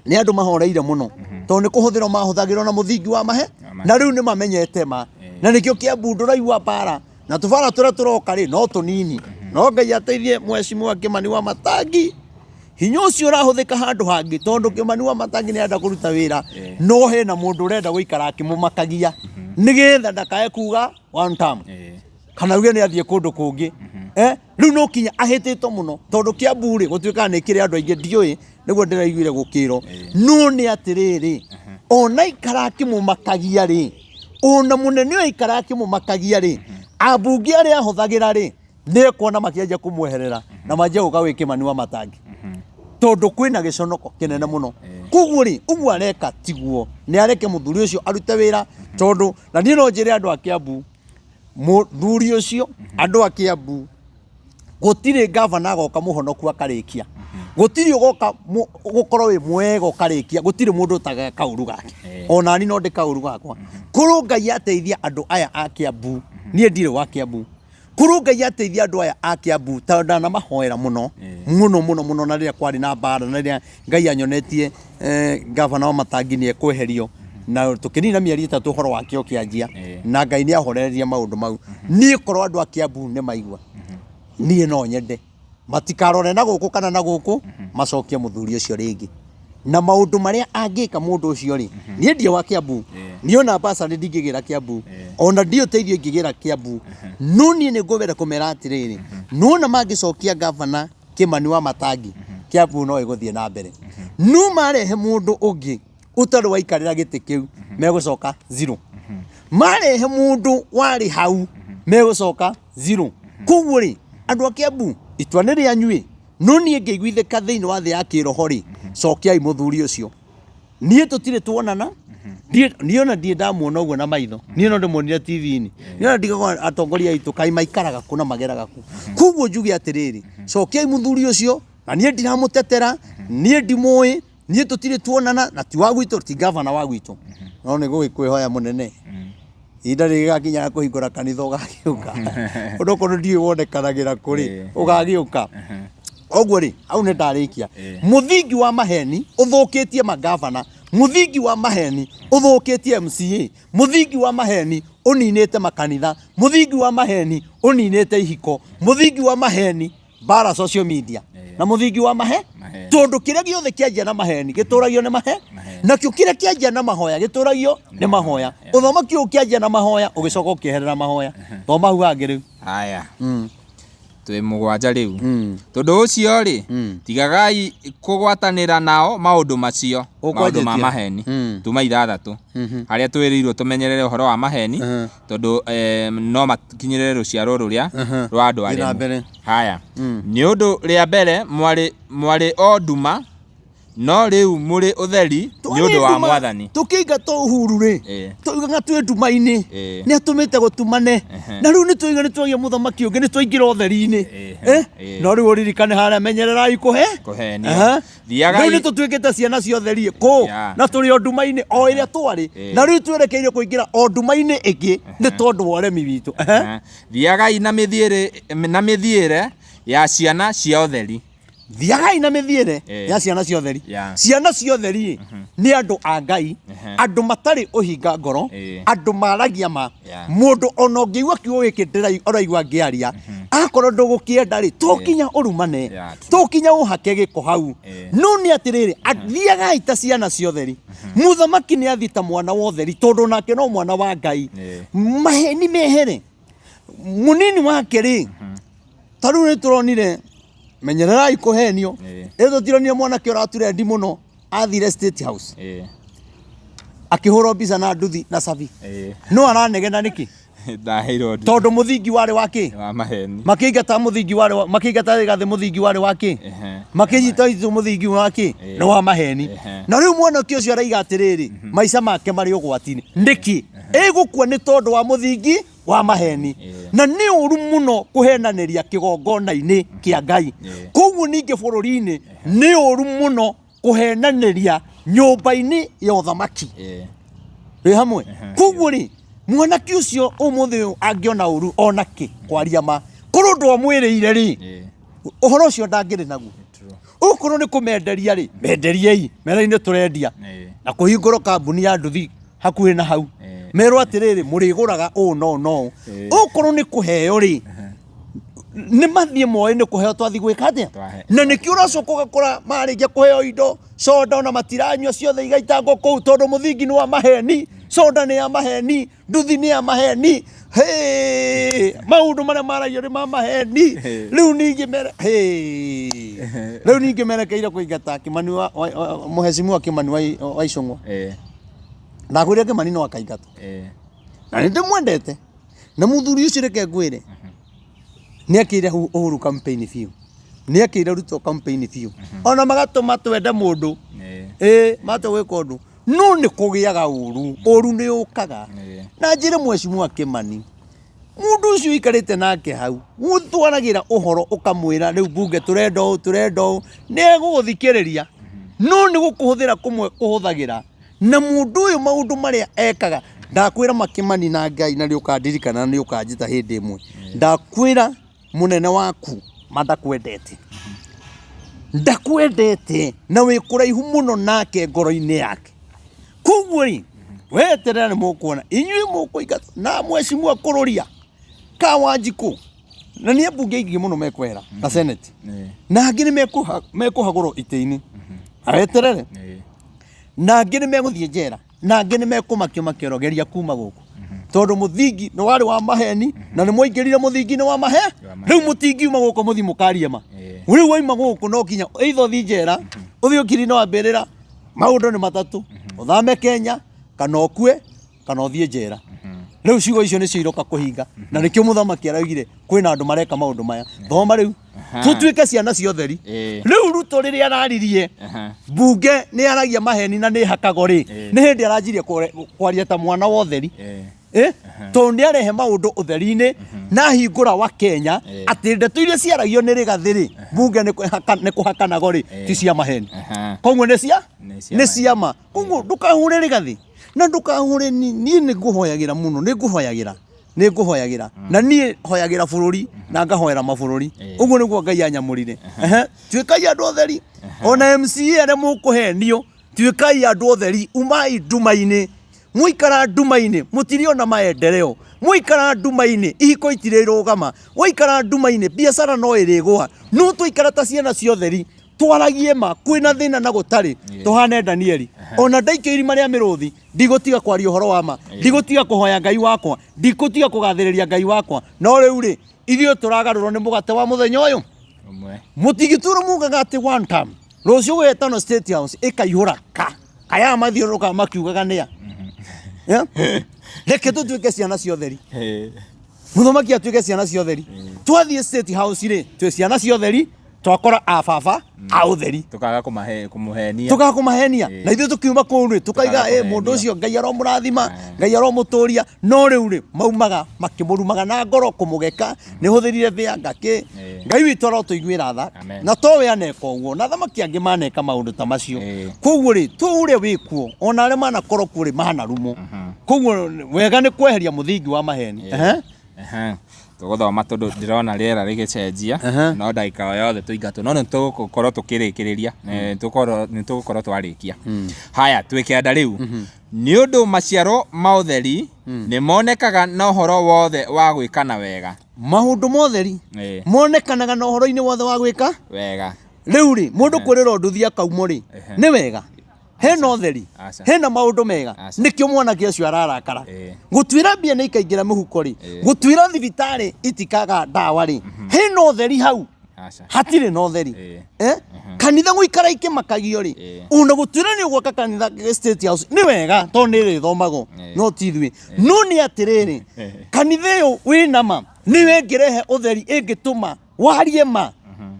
nĩ andũ mahoreire mũno tondũ nĩ kũhũthĩrwo mahũthagĩrwo na mũthingi wa mahe na rĩu nĩ mamenyete ma na nĩkĩo Kiambu ndũraigua mbara na tũbara tũrĩa tũroka rĩ no tũnini. No Ngai ateithie mheshimiwa Kĩmani wa Matangi, hinya ũcio ũrahũthĩka handũ hangĩ tondũ Kĩmani wa Matangi nĩ arenda kũruta wĩra no hena mũndũ ũrenda gũikara akĩmũmakagia nĩgetha ndakae kuga one term kana uge nĩ athiĩ kũndũ kũngĩ. Rĩu no kinya ahĩtĩtwo mũno tondũ Kiambu rĩ gũtuĩkaga nĩ kĩrĩ andũ aingĩ ndiũĩ nĩguo ndĩraiguire gũkĩrwo no nĩ atĩrĩrĩ ona ikara akĩmũmakagia rĩ ona mũnene ũyũ aikara akĩmũmakagia rĩ ambunge arĩa ahũthagĩra rĩ nĩ ekuona makĩanjia kũmweherera na manjia gũka gwĩ Kĩmani wa Matangi tondũ kwĩna gĩconoko kĩnene mũno. Koguo rĩ ũguo areka tiguo, nĩ areke mũthuri ũcio arute wĩra tondũ na niĩ no njĩre andũ a Kiambu mũthuri ũcio andũ a Kiambu gũtirĩ gavana agoka mũhonoku akarĩkia, gũtirĩ ũgoka gũkorwo wĩ mwega ũkarĩkia, gũtirĩ mũndũ ũtagaga kaũru gake, ona niĩ no ndĩ kaũru gakwa. Korwo Ngai ateithia andũ aya a Kiambu, niĩ ndirĩ wa Kiambu, korwo Ngai ateithia andũ aya a Kiambu tondũ ndanamahoera mũno mũno mũno mũno na rĩrĩa kwarĩ na mbara na rĩrĩa Ngai anyonetie gavana wa Matangi nĩ ekweherio na tũkĩnina mĩeri 3 ũhoro wake ũkĩanjia na Ngai nĩ ahorereria maũndũ mau. Niĩ korwo andũ a Kiambu nĩ maigua, niĩ no nyende matikarore na gũkũ kana na gũkũ, macokie mũthuri ũcio rĩngĩ na maũndũ marĩa angĩka mũndũ ũcio rĩ. Niĩ ndirĩ wa Kiambu, niĩ ona basarĩ ndingĩgĩra Kiambu, ona ndiĩ ũteithio ingĩgĩra Kiambu, no niĩ nĩ ngwenda kũmera atĩrĩrĩ, nona mangĩcokia gavana Kĩmani wa Matangi, Kiambu no ĩgũthiĩ na mbere. No marehe mũndũ ũngĩ ũtarĩ waikarĩra gĩtĩ kĩu, megũcoka zero. Marehe mũndũ warĩ hau, megũcoka zero. Koguo rĩ, andũ a Kiambu, itua nĩ rĩanyu ĩ, no niĩ ngĩiguithĩka thĩinĩ wa thĩ ya kĩroho rĩ, cokiai mũthuri ũcio. Niĩ tũtirĩ tuonana, niĩ ona ndirĩ ndamuona ũguo na maitho, niĩ no ndĩmuonire TV-inĩ. Niĩ ona ndigagwo atongoria aitũ kaĩ maikaraga kũ na mageraga kũ. Koguo njuge atĩrĩrĩ, cokiai mũthuri ũcio, na niĩ ndiramũtetera, niĩ ndimũĩ, niĩ tũtirĩ tuonana, na ti wa gwitũ, ti gavana wa gwitũ. No nĩ gũgĩkwĩhoya mũnene, ihinda rĩgĩgakinya kũhingũra kanitha ũgagĩũka, onokorwo ndiũĩ wonekanagĩra kũ rĩ, ũgagĩũka. Koguo rĩ, hau nĩ ndarĩkia. Mũthingi wa maheni ũthũkĩtie magavana, mũthingi wa maheni ũthũkĩtie MCA, mũthingi wa maheni ũninĩte makanitha, mũthingi wa maheni ũninĩte ihiko, mũthingi wa maheni mbara social media, na mũthingi wa mahe, tondũ kĩrĩa gĩothe kĩanjia na maheni gĩtũragio nĩ mahe, nakĩo kĩrĩa kĩanjia na mahoya gĩtũragio nĩ mahoya. Ũthamaki ũyũ ũkĩanjia na mahoya ũgĩcoka ũkĩeherera mahoya. Thoma hau hangĩ rĩu. Haya. Twĩ 7 rĩu. Tondũ ũcio rĩ, tigagai kũgwatanĩra nao maũndũ macio, maũndũ ma Ũkwanjĩtie? maheni. Tuma 6. Harĩa twĩrĩirwo tũmenyerere ũhoro wa maheni, tondũ no makinyĩrĩre rũciaro rũrĩa rwa andũ Thiĩ na aremu. mbere. Haya. Nĩ ũndũ rĩa mbere mwarĩ o nduma No rĩu mũrĩ ũtheri nĩ ũndũ wa Mwathani. Tũkĩingatwo Uhuru rĩ, tũigaga twĩ nduma-inĩ, nĩ atũmĩte gũtumane. Na rĩu nĩ tũiga nĩ twagĩa mũthamaki ũngĩ, nĩ twaingĩra ũtheri-inĩ. No rĩu ũririkane harĩa menyererai kũhe Kũhenio. Thiagai. Rĩu nĩ tũtuĩkĩte ciana cia ũtheri kũ na tũrĩ o nduma-inĩ o ĩrĩa twarĩ, na rĩu twerekeire kũingĩra o nduma-inĩ ĩngĩ nĩ tondũ wa ũremi witũ. Thiagai na mĩthiĩre ya ciana cia ũtheri. Thiagai na mĩthiĩre ya ciana cia ũtheri. Ciana cia ũtheri nĩ andũ a Ngai, andũ matarĩ ũhinga ngoro, andũ maragia ma. Mũndũ ona ũngĩigua kiugo gĩkĩ ũraigua ngĩaria, akorwo ndũgũkĩenda rĩ, to nginya ũrumane, to nginya ũhake gĩko hau. No nĩ atĩrĩrĩ, thiagai ta ciana cia ũtheri. Mũthamaki nĩ athiĩ ta mwana wa ũtheri, tondũ nake no mwana wa Ngai. Maheni mehere. Mũnini wake rĩ, ta rĩu nĩ tũronire menyererai kũhenio. Ĩ tũtironire mwanake ũraturendi mũno athire State House akĩhũrwo mbica na nduthi na cabi. No aranegena nĩkĩ? Ndaheirwo nduthi. Tondũ mũthingi warĩ wa kĩ? Wa maheni. Makĩingata mũthingi warĩ wa, makĩingata Rigathĩ mũthingi warĩ wa kĩ? Makĩnyita Itũ mũthingi wa kĩ? Nĩ wa maheni. Na rĩu mwanake ũcio araiga atĩrĩrĩ, maica make marĩ ũgwati-inĩ. Nĩkĩ? Ĩgũkua nĩ tondũ wa mũthingi wa maheni. Na nĩ ũru mũno kũhenanĩria kĩgongona-inĩ kĩa Ngai. Koguo ningĩ bũrũri-inĩ nĩ ũru mũno kũhenanĩria nyũmba-inĩ ya ũthamaki. Wĩ hamwe? Koguo rĩ, mwanake ũcio ũmũthĩ ũyũ angĩona ũru ona kĩ kwaria ma, korwo ndwamwĩrĩire rĩ, ũhoro ũcio ndangĩrĩ naguo. Okorwo nĩ kũmenderia rĩ, menderiei, merei nĩ tũrendia. Na kũhingũrwo kambuni ya nduthi hakuhĩ na hau. Merwo atĩrĩrĩ, mũrĩgũraga ũũ na ũũ na ũũ. Okorwo nĩ kũheo rĩ, nĩ mathiĩ moĩ nĩ kũheo twathiĩ gwĩka atĩa. Na nĩkĩo ũracoka ũgakora marĩkia kũheo indo, soda ona matiranyua ciothe igaitangwo kũu tondũ mũthingi nĩ wa maheni, soda nĩ ya maheni, nduthi nĩ ya maheni. Hĩ, maũndũ marĩa maragio nĩ ma maheni. Rĩu ningĩ mere, hĩ, rĩu ningĩ merekeire kũingata Kĩmani wa, wa, wa, mũhecimiwa Kĩmani wa, wa Icũng'wa. Ndakwĩrire Kĩmani no akaingatwo. Na nĩ ndĩmwendete. Na mũthuri ũcio reke ngwĩre, nĩ akĩire Uhuru campaign biũ. Nĩ akĩire Ruto campaign biũ. Ona magatũma twende mũndũ. Ĩĩ, matũ gwĩka ũndũ. No nĩ kũgĩaga ũru. Ũru nĩ ũkaga. Na njĩre mheshimiwa Kĩmani, mũndũ ũcio ũikarĩte nake hau, ũtwaragĩra ũhoro ũkamwĩra rĩu bunge tũrenda ũũ, tũrenda ũũ, nĩ egũgũthikĩrĩria. No nĩ gũkũhũthĩra kũmwe kũhũthagĩra. Na mũndũ ũyũ maũndũ marĩa ekaga, ndakwĩra Makĩmani na Ngai na nĩ ũkandirikana na nĩ ũkanjĩta hĩndĩ ĩmwe. Ndakwĩra mũnene waku ma ndakwendete. Ndakwendete na wĩ kũraihu mũno nake ngoro-inĩ yake. Koguo rĩ, weterera nĩ mũkuona inyuĩ mũkũingatwo na mheshimiwa Kũrũria ka Wanjikũ na nĩ ambunge aingĩ mũno mekwehera na senate na angĩ nĩ mekũhagũrwo itĩ-inĩ. Na weterere. Na angĩ nĩ megũthiĩ njera na angĩ nĩ mekũmakio makĩoro geria kuma gũkũ tondũ mũthingi nĩ warĩ wa maheni na nĩ mwaingĩrire mũthingi-inĩ wa mahe rĩu mũtingiuma gũkũ mũthiĩ mũkarie ma. Rĩu waima gũkũ no nginya either ũthiĩ njera ũthiĩ ũkiri-inĩ wa mbĩrĩra. Maũndũ nĩ matatũ, ũthame Kenya kana ũkue kana ũthiĩ njera. Rĩu ciugo icio nĩcio iroka kũhinga na nĩkĩo mũthamaki araugire kwĩna andũ mareka maũndũ maya. Thoma rĩu tũtuĩke ciana cia ũtheri. Rĩu Ruto rĩrĩa araririe mbunge nĩ yaragia maheni na nĩ hakagwo rĩ, nĩ hĩndĩ aranjirie kwaria ta mwana wa ũtheri. Tondũ nĩ arehe maũndũ ũtheri-inĩ na ahingũra wa Kenya atĩ ndeto iria ciaragio nĩ Rigathĩ rĩ, mbunge nĩ kũhakanagwo rĩ, ti cia maheni. Koguo nĩ cia nĩ cia ma. Koguo ndũkahũre Rigathĩ na ndũkahũre niĩ nĩ ngũhoyagĩra mũno, nĩ ngũhoyagĩra, nĩ ngũhoyagĩra. Na niĩ hoyagĩra bũrũri na ngahoera mabũrũri. Ũguo nĩguo Ngai anyamũrire. Tuĩkai andũ atheri. Ona MCA arĩa mũkũhenio, tuĩkai andũ atheri, umai nduma-inĩ. Mwaikara nduma-inĩ, mũtirĩona maendeleo. Mwaikara nduma-inĩ, ihiko itirĩrũgama. Waikara nduma-inĩ, biacara no ĩrĩgũa. No twaikara ta ciana cia ũtheri, twaragie ma, kwĩna thĩna na gũtarĩ, tũhane Danieli. Ona ndaikio irima rĩa mĩrũthi, ndigũtiga kwaria ũhoro wa ma, ndigũtiga kũhoya Ngai wakwa, ndigũtiga kũgathĩrĩria Ngai wakwa. No rĩu rĩ, ithuĩ tũragarũrwo nĩ mũgate wa mũthenya ũyũ. Mũtingĩtũra mugaga atĩ one term. Rũciũ gwetano State House ĩkaihũra ka. Aya mathiũrũrũkaga makiugaga nĩa. Yeah? Reke tũtuĩke ciana cia ũtheri. Mũthamaki atuĩke ciana cia ũtheri. Twathiĩ State House rĩ, twĩ ciana cia ũtheri. Twakora a baba a ũtheri. Tukaga kũmahe kũmũhenia. Tukaga kũmahenia. Ĩĩ. Na ithuĩ tũkiuma kũu rĩ, tukaiga Tũkaga ĩ mũndũ kũhenio. Ũcio Ngai aromũrathima, Ĩĩ. Ngai aromũtũria. No rĩu rĩ, maumaga makĩmũrumaga na ngoro, kũmũgeka nĩ hũthĩrire thĩa ngakĩ. Ĩĩ. Ngai witũ arotũiguĩra tha. Amen. Na towe aneka ũguo, na athamaki angĩ maneka maũndũ ta macio. Ĩĩ. Koguo rĩ, tũ ũrĩa wĩkuo, ona arĩa manakorwo kuo rĩ, manarumwo. Koguo wega nĩ kweheria mũthingi wa maheni. Ĩĩ. Ehe. Ehe. Tũgũthoma tondũ ndĩrona rĩera rĩgĩcenjia. No ndagĩka o yothe tũingatwo, no nĩ tũgũkorwo tũkĩrĩkĩrĩria. Nĩ tũgũkorwo twarĩkia. Haya, twĩ kenda rĩu. Nĩ ũndũ maciaro ma ũtheri nĩ monekaga na ũhoro wothe wa gwĩkana wega. Maũndũ ma ũtheri monekanaga na ũhoro-inĩ wothe wa gwĩka wega. Rĩu rĩ, mũndũ kwĩrĩra nduthi akaumwo rĩ, nĩ wega? Hena ũtheri? Aca. Hena maũndũ mega? Aca. Nĩkĩo mwanake ũcio ararakara. Gũtuĩra mbia nĩ ikaingĩra mĩhuko rĩ, gũtuĩra thibitarĩ itikaga ndawa rĩ, hena ũtheri hau? Aca. Hatirĩ na ũtheri. Eh? Kanitha gũikara ikĩmakagio rĩ, ona gũtuĩra nĩ ũgwaka kanitha State House nĩ wega tondũ nĩ ĩrĩthomagwo, no ti ithuĩ. No nĩ atĩrĩrĩ, kanitha ĩyo wĩna ma nĩyo ĩngĩrehe ũtheri, ĩngĩtũma warie ma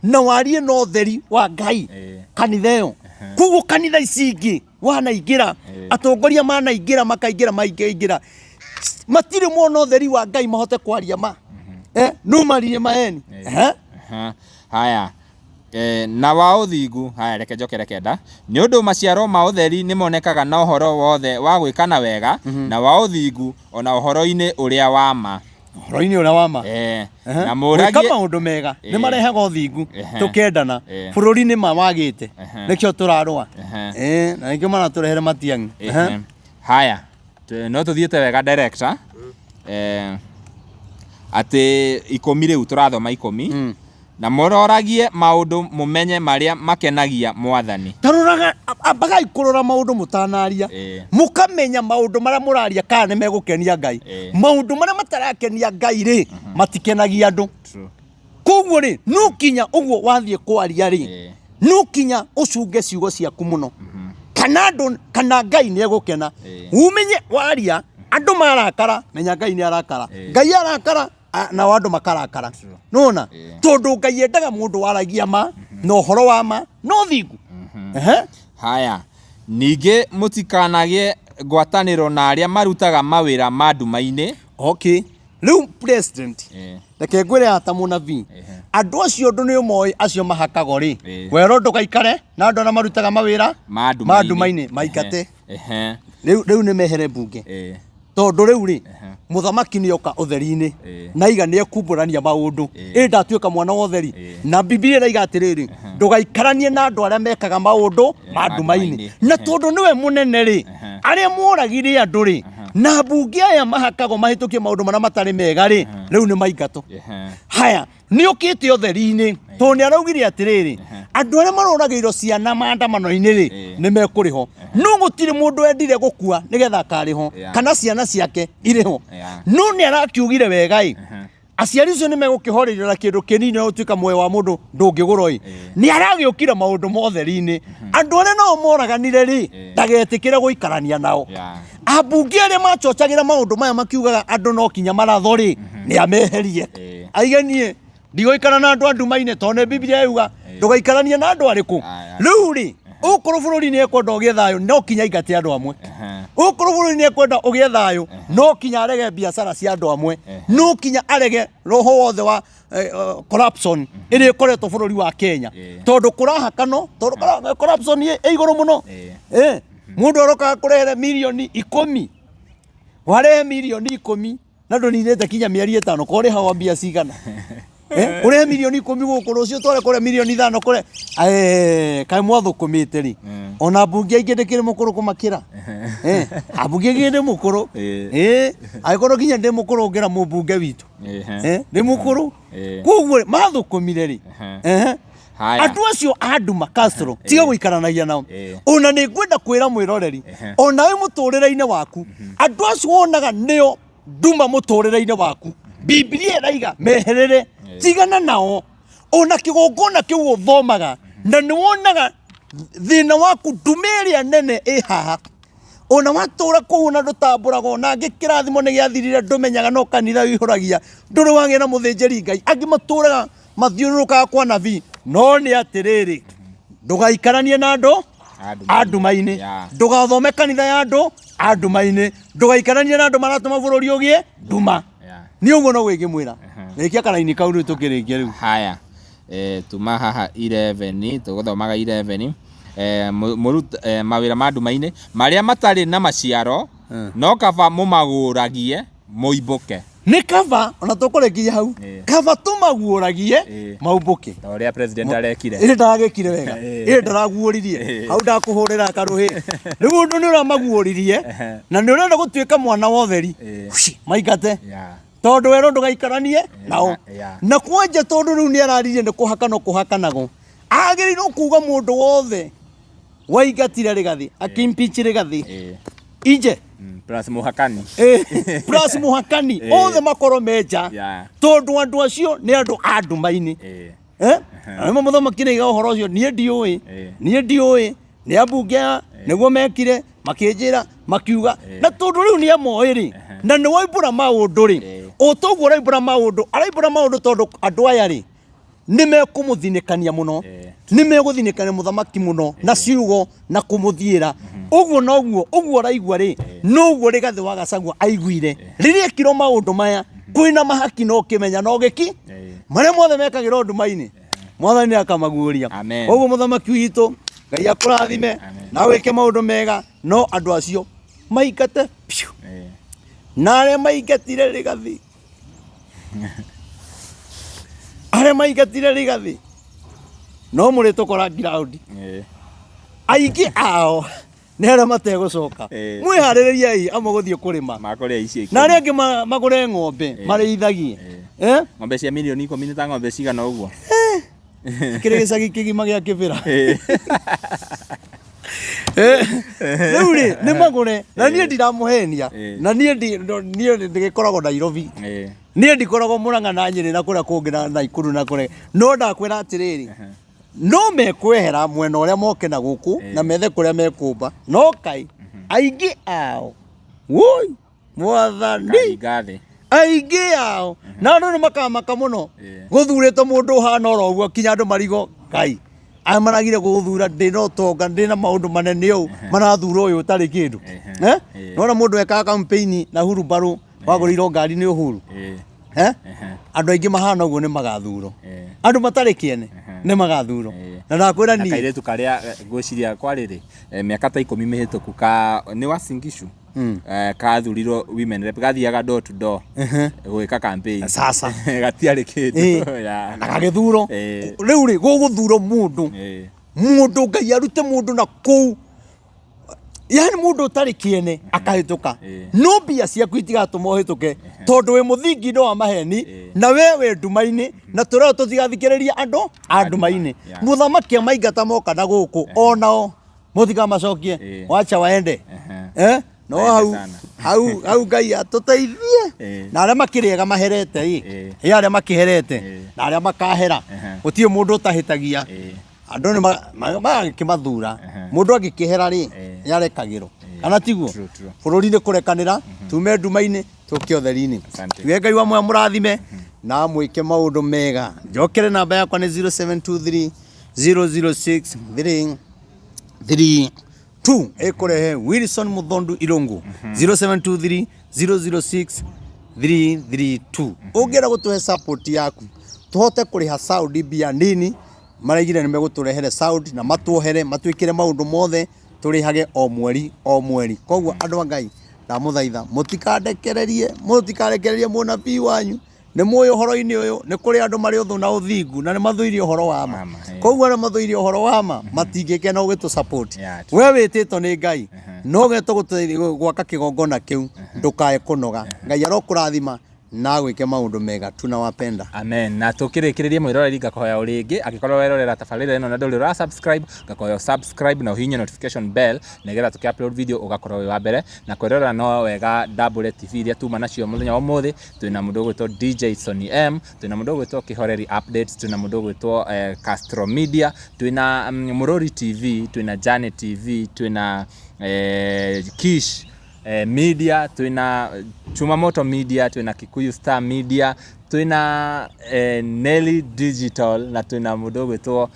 na warie na ũtheri wa Ngai. Kanitha ĩyo, koguo kanitha ici ingĩ wanaingĩra, atongoria manaingĩra, makaingĩra, maingĩra, matirĩ mona ũtheri wa Ngai mahote kwaria ma. Eh, no marie maheni. Eh? Aha. Haya. Na wa ũthingu. Haya, reke njokere kenda. Nĩ ũndũ maciaro ma ũtheri nĩ monekaga na ũhoro wothe wa gwĩkana wega, na wa ũthingu, o na ũhoro-inĩ ũrĩa wa ma. Ũhoro-inĩ ũrĩa wa ma. Na Gwĩka mũragie maũndũ mega nĩ marehaga ũthingu. Tũkendana. Bũrũri Bũrũri nĩ ma wagĩte, nĩkĩo tũrarũa. Na nĩkĩo maratũrehere Matiang'i. Haya, no tũthiĩte wega, director. Atĩ 10 rĩu tũrathoma 10. Na mũroragie maũndũ mũmenye marĩa makenagia Mwathani. Taroraga, ambagai kũrora maũndũ mũtanaria, mũkamenya maũndũ marĩa mũraria kana nĩ megũkenia Ngai. Maũndũ marĩa matarakenia Ngai rĩ, matikenagia andũ. Koguo rĩ, no kinya ũguo wathiĩ kwaria rĩ, no kinya ũcunge ciugo ciaku mũno kana andũ kana Ngai nĩ egũkena. Umenye waria andũ marakara, menya Ngai nĩ arakara. Ngai arakara, nao andũ makarakara. Nona tondũ Ngai endaga mũndũ waragia ma na ũhoro wa ma na ũthingu. Ehe. Haya, ningĩ mũtikanagĩe ngwatanĩro na arĩa marutaga mawĩra ma nduma-inĩ. Okay, rĩu president, reke ngwĩre ata mũnabii, andũ acio ũndũ nĩ ũmoĩ acio mahakagwo rĩ, werwo ndũgaikare na andũ arĩa marutaga mawĩra ma ma nduma-inĩ, maingate. Rĩu nĩ mehere mbunge, tondũ rĩu rĩ, mũthamaki nĩ oka ũtheri-inĩ. Na iga nĩ ekumbũrania maũndũ. Ĩ ndatuĩka mwana wa ũtheri. Na Bibilia ĩraiga atĩrĩrĩ, ndũgaikaranie na andũ arĩa mekaga maũndũ ma ma nduma-inĩ. nduma-inĩ. Na tondũ nĩwe mũnene rĩ, arĩa moragire andũ rĩ, na mbunge aya mahakagwo mahĩtũkie maũndũ marĩa matarĩ mega rĩ, rĩu nĩ maingatwo. Haya, nĩ ũkĩte ũtheri-inĩ tondũ nĩ araugire atĩrĩrĩ, andũ arĩa maroragĩirwo ciana maandamano-inĩ rĩ, nĩ mekũrĩhwo. No gũtirĩ mũndũ wendire gũkua nĩgetha akarĩhwo kana ciana ciake irĩhwo. No nĩ arakiugire wega ĩ, aciari acio nĩ megũkĩhorerio na kĩndũ kĩnini, na gũtuĩka muoyo wa mũndũ ndũngĩgũrwo ĩ. Nĩ aragĩũkire maũndũ motheri-inĩ. Andũ arĩa nao moraganire rĩ, ndagetĩkĩre gũikarania nao. Ambunge arĩa macochagĩra maũndũ maya makiugaga andũ no kinya maratho rĩ, nĩ ameherie. Aige niĩ ndigũikara na andũ a nduma-inĩ, tondũ nĩ Bibilia yuga ndũgaikaranie na andũ arĩkũ. Rĩu rĩ, ũkorwo bũrũri nĩ ekwenda ũgĩe thayũ, no kinya aingate andũ amwe. Ũkorwo bũrũri nĩ ekwenda ũgĩe thayũ, no kinya arege biacara cia andũ amwe, no kinya arege roho wothe wa corruption ĩrĩa ĩkoretwo bũrũri wa Kenya, tondũ kũrahakano, tondũ corruption ĩ igũrũ mũno. Mũndũ arokaga kũrehere mirioni 10, warehe mirioni 10 na ndũninĩte kinya mĩeri 5, ko ũrĩhagwo mbia cigana? Ũrehe mirioni 10 gũkũ, rũciũ tware kũrĩa mirioni 5 kũrĩa. Kaĩ mwathũkũmĩte rĩ, ona mbunge aingĩ ndĩkĩrĩ mũkũrũ kũmakĩra. Ambunge aingĩ ndĩ mũkũrũ. Angĩkorwo nginya ndĩ mũkũrũ ngĩra mũmbunge witũ. Ndĩ mũkũrũ. Koguo rĩ, mathũkũmire rĩ. Haya. Andũ acio a nduma, Castro, tiga gũikaranagia nao. Ona nĩ ngwenda kwĩra mwĩroreri, ona wĩ mũtũrĩre-inĩ waku, andũ acio wonaga nĩo nduma mũtũrĩre-inĩ waku, Bibilia ĩraiga meherere, tigana nao. Ona kĩgongona kĩu ũthomaga na nĩ wonaga thĩna waku, nduma ĩrĩa nene ĩ haha. Ona watũra kũu na ndũtambũragwo, na angĩ kĩrathimo nĩ gĩathirire, ndũmenyaga, no kanitha wĩihũragia, ndũrĩ wagĩa na mũthĩnjĩri Ngai. Angĩ matũraga mathiũrũrũkaga kwa nabii. No nĩ atĩrĩrĩ, ndũgaikaranie na andũ a nduma-inĩ, ndũgathome kanitha ya andũ a nduma-inĩ, ndũgaikaranie na andũ maratũma bũrũri ũgĩe nduma. Niĩ ũguo noguo ingĩmwĩra. Rĩkia karaini kau rĩu tũkĩrĩkie rĩu. Haya, tuma haha 11, tũgũthomaga 11. Mawĩra ma nduma-inĩ marĩa matarĩ na maciaro, no kaba mũmagũragie mũimbũke. Nĩ kaba ona tũkũrĩkia hau, kaba tũmaguũragie maumbũke. Ta ũrĩa president arekire. Ĩrĩ ndaragĩkire wega, ĩrĩ ndaraguũririe hau, ndakũhũrĩra karũhĩ rĩu. Ũndũ nĩ ũramaguũririe na nĩ ũrenda gũtuĩka mwana wa ũtheri, maingate, tondũ werwo ndũgaikaranie nao. Na kwanja tondũ rĩu nĩ araririe nĩ kũhakana kũhakanagwo, agĩrĩirwo kuga mũndũ wothe waingatire Rigathi, akĩimpeach Rigathi inje. Plus muhakani. Plus muhakani, othe makorwo me nja, tondũ andũ acio nĩ andũ a nduma-inĩ. Na nĩmo mũthamaki nĩaiga ũhoro ũcio. Niĩ ndiũĩ, niĩ ndiũĩ nĩ ambunge aya nĩguo mekire, makĩnjĩra makiuga, na tondũ rĩu nĩ amoĩ rĩ, na nĩ waimbũra maũndũ rĩ, o toguo ũraimbũra maũndũ, araimbũra maũndũ tondũ andũ aya rĩ nĩ mekũmũthinĩkania mũno, nĩ megũthinĩkania mũthamaki mũno na ciugo na kũmũthiĩra ũguo. Noguo ũguo ũraigua rĩ, noguo Rigathĩ wa Gachagua aiguire rĩrĩa ekirwo maũndũ maya. Kwĩna mahaki no kĩmenya no gĩki marĩa mothe mekagĩrwo nduma-inĩ, mwathani nĩ akamaguũria. Amen. Koguo mũthamaki witũ, Ngai akũrathime na wĩke maũndũ mega, no andũ acio maingate piũ, na arĩa maingatire Rigathĩ, arĩa maingatire Rigathĩ no mũrĩ tũkora ground, aingĩ ao nĩ arĩa mategũcoka. Mwĩharĩrĩriei, amwe gũthiĩ kũrĩma Makũrĩa icio na arĩa angĩ magũre ng'ombe marĩithagie. Eh? Ng'ombe cia mirioni 10 nĩ ta ng'ombe cigana ũguo? Kĩrĩ gĩcagi kĩgima gĩa kĩbĩra. Rĩu rĩ nĩ magũre, na niĩ ndiramũhenia, na niĩ niĩ ndĩgĩkoragwo Nairobi, niĩ ndikoragwo Mũrang'a na Nyĩrĩ na kũrĩa kũngĩ na Naikuru na kũrĩa, no ndakwĩra atĩrĩrĩ, no mekwehera mwena ũrĩa moke na gũkũ na methe kũrĩa mekũmba, no kai aingĩ ao, woi mwathani, Karinga thĩ. Aingĩ ao na andũ nĩ makamaka mũno. Gũthurĩtwo mũndũ ũhana oro ũguo kinya andũ marigo ngai aya maragire gũthura, ndĩna ũtonga, ndĩna maũndũ manene ũũ, marathura ũyũ ũtarĩ kĩndũ. Eh? Nona mũndũ ekaga campaign na hurumbarũ wagũrĩirwo ngari nĩ Uhuru. Eh? Andũ aingĩ mahana ũguo nĩ magathurwo, andũ matarĩ kĩene nĩ magathurwo, na ndakwĩra na niĩ kairĩtu karĩa ngwĩciria kwarĩrĩ mĩaka ta 10 mĩhĩtũku ka nĩ Uasin Gishu, kathurirwo women rep, gathiaga door to door gwĩka campaign. Sasa. Gatiarĩ kĩndũ. Na gagĩthurwo. Rĩu rĩ gũgũthurwo mũndũ, mũndũ Ngai arute mũndũ na kũu, yani mũndũ ũtarĩ kĩene akahĩtũka, no mbia ciaku itigatũma ũhĩtũke, tondũ wĩ mũthingi-inĩ wa maheni na we wĩ nduma-inĩ, na tũreo tũtigathikĩrĩria andũ a nduma-inĩ. Mũthamaki amaingata moka na gũkũ, onao mũtikamacokie. Wacha waende. Eh? No Waende hau sana. Hau hau Ngai atũteithie. Na arĩa makĩrĩega maherete ĩ, ĩ arĩa makĩherete na arĩa makahera, gũtirĩ mũndũ ũtahĩtagia. Andũ nĩ magĩkĩmathura, mũndũ angĩkĩhera rĩ, nĩ arekagĩrwo, kana tiguo? True, true. Bũrũri nĩ kũrekanĩra, tume nduma-inĩ tũke ũtheri-inĩ. Asante. Tuge Ngai wa muoyo mũrathime na mwĩke maũndũ mega. Njokere namba yakwa nĩ 0723 006 3 3 2, ĩkũrehe Wilson Muthondu Irungu, 0723 006 332. Ũngĩenda gũtũhe support yaku tũhote kũrĩha sound mbia nini, maraigire nĩ megũtũrehere sound na matuohere, matwĩkĩre maũndũ mothe, tũrĩhage o mweri o mweri. Koguo andũ a Ngai, ndamũthaitha mũtikandekererie, mũtikarekererie mũnabii wanyu. Nĩ mũĩ ũhoro-inĩ ũyũ nĩ kũrĩ andũ marĩ ũthũ na ũthingu na nĩ mathũire ũhoro wa ma. Wa ma. Koguo arĩa mathũire ũhoro wa ma matingĩkena ũgĩtũ support. True. We wĩtĩtwo nĩ Ngai no ũgetwo gwaka kĩgongona kĩu, ndũkae kũnoga. Ngai arokũrathima na agwĩke maũndũ mega. Tunawapenda. Amen. Na tukĩrĩkĩrĩria, mwĩroreri, ngakũhoya o rĩngĩ, angĩkorwo werorera tabarĩra ĩno na ndũrĩ ũra subscribe, ngakũhoya subscribe na ũhihinye notification bell nĩgetha tũkĩ upload video ũgakorwo wĩ wa mbere na kwĩrorera. No wega ndambũre TV iria tuma nacio mũthenya wa ũmũthĩ. Twĩna mũndũ ũgwĩtwo DJ Sony M, twĩna mũndũ ũgwĩtwo Kĩhoreri Updates, twĩna mũndũ ũgwĩtwo Castro Media, twĩna Mũrori TV, twĩna Janet TV, twĩna Kish Media, twĩna Chuma Moto Media, twĩna Kikuyu Star Media. Twĩna Nelly Digital na twĩna mũndũ ũgwĩtwo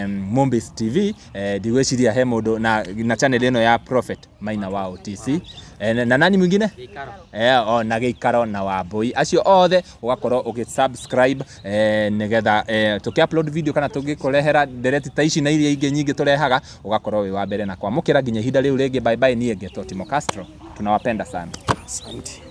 Mombis TV. Ndigwĩciria he mũndũ na channel ĩno ya Prophet Maina wa OTC. Na nani mwingine? O na Gĩikaro na Wambũi. Acio othe ũgakorwo ũgĩ subscribe nĩgetha tũkĩ upload video kana tũgĩkũrehera ndereti ta ici na iria ingĩ nyingĩ tũrehaga, ũgakorwo wĩ wa mbere na kwamũkĩra. Nginya ihinda rĩu rĩngĩ, bye bye. Niĩ ngetwo Timo Castro, tunawapenda sana. Asante.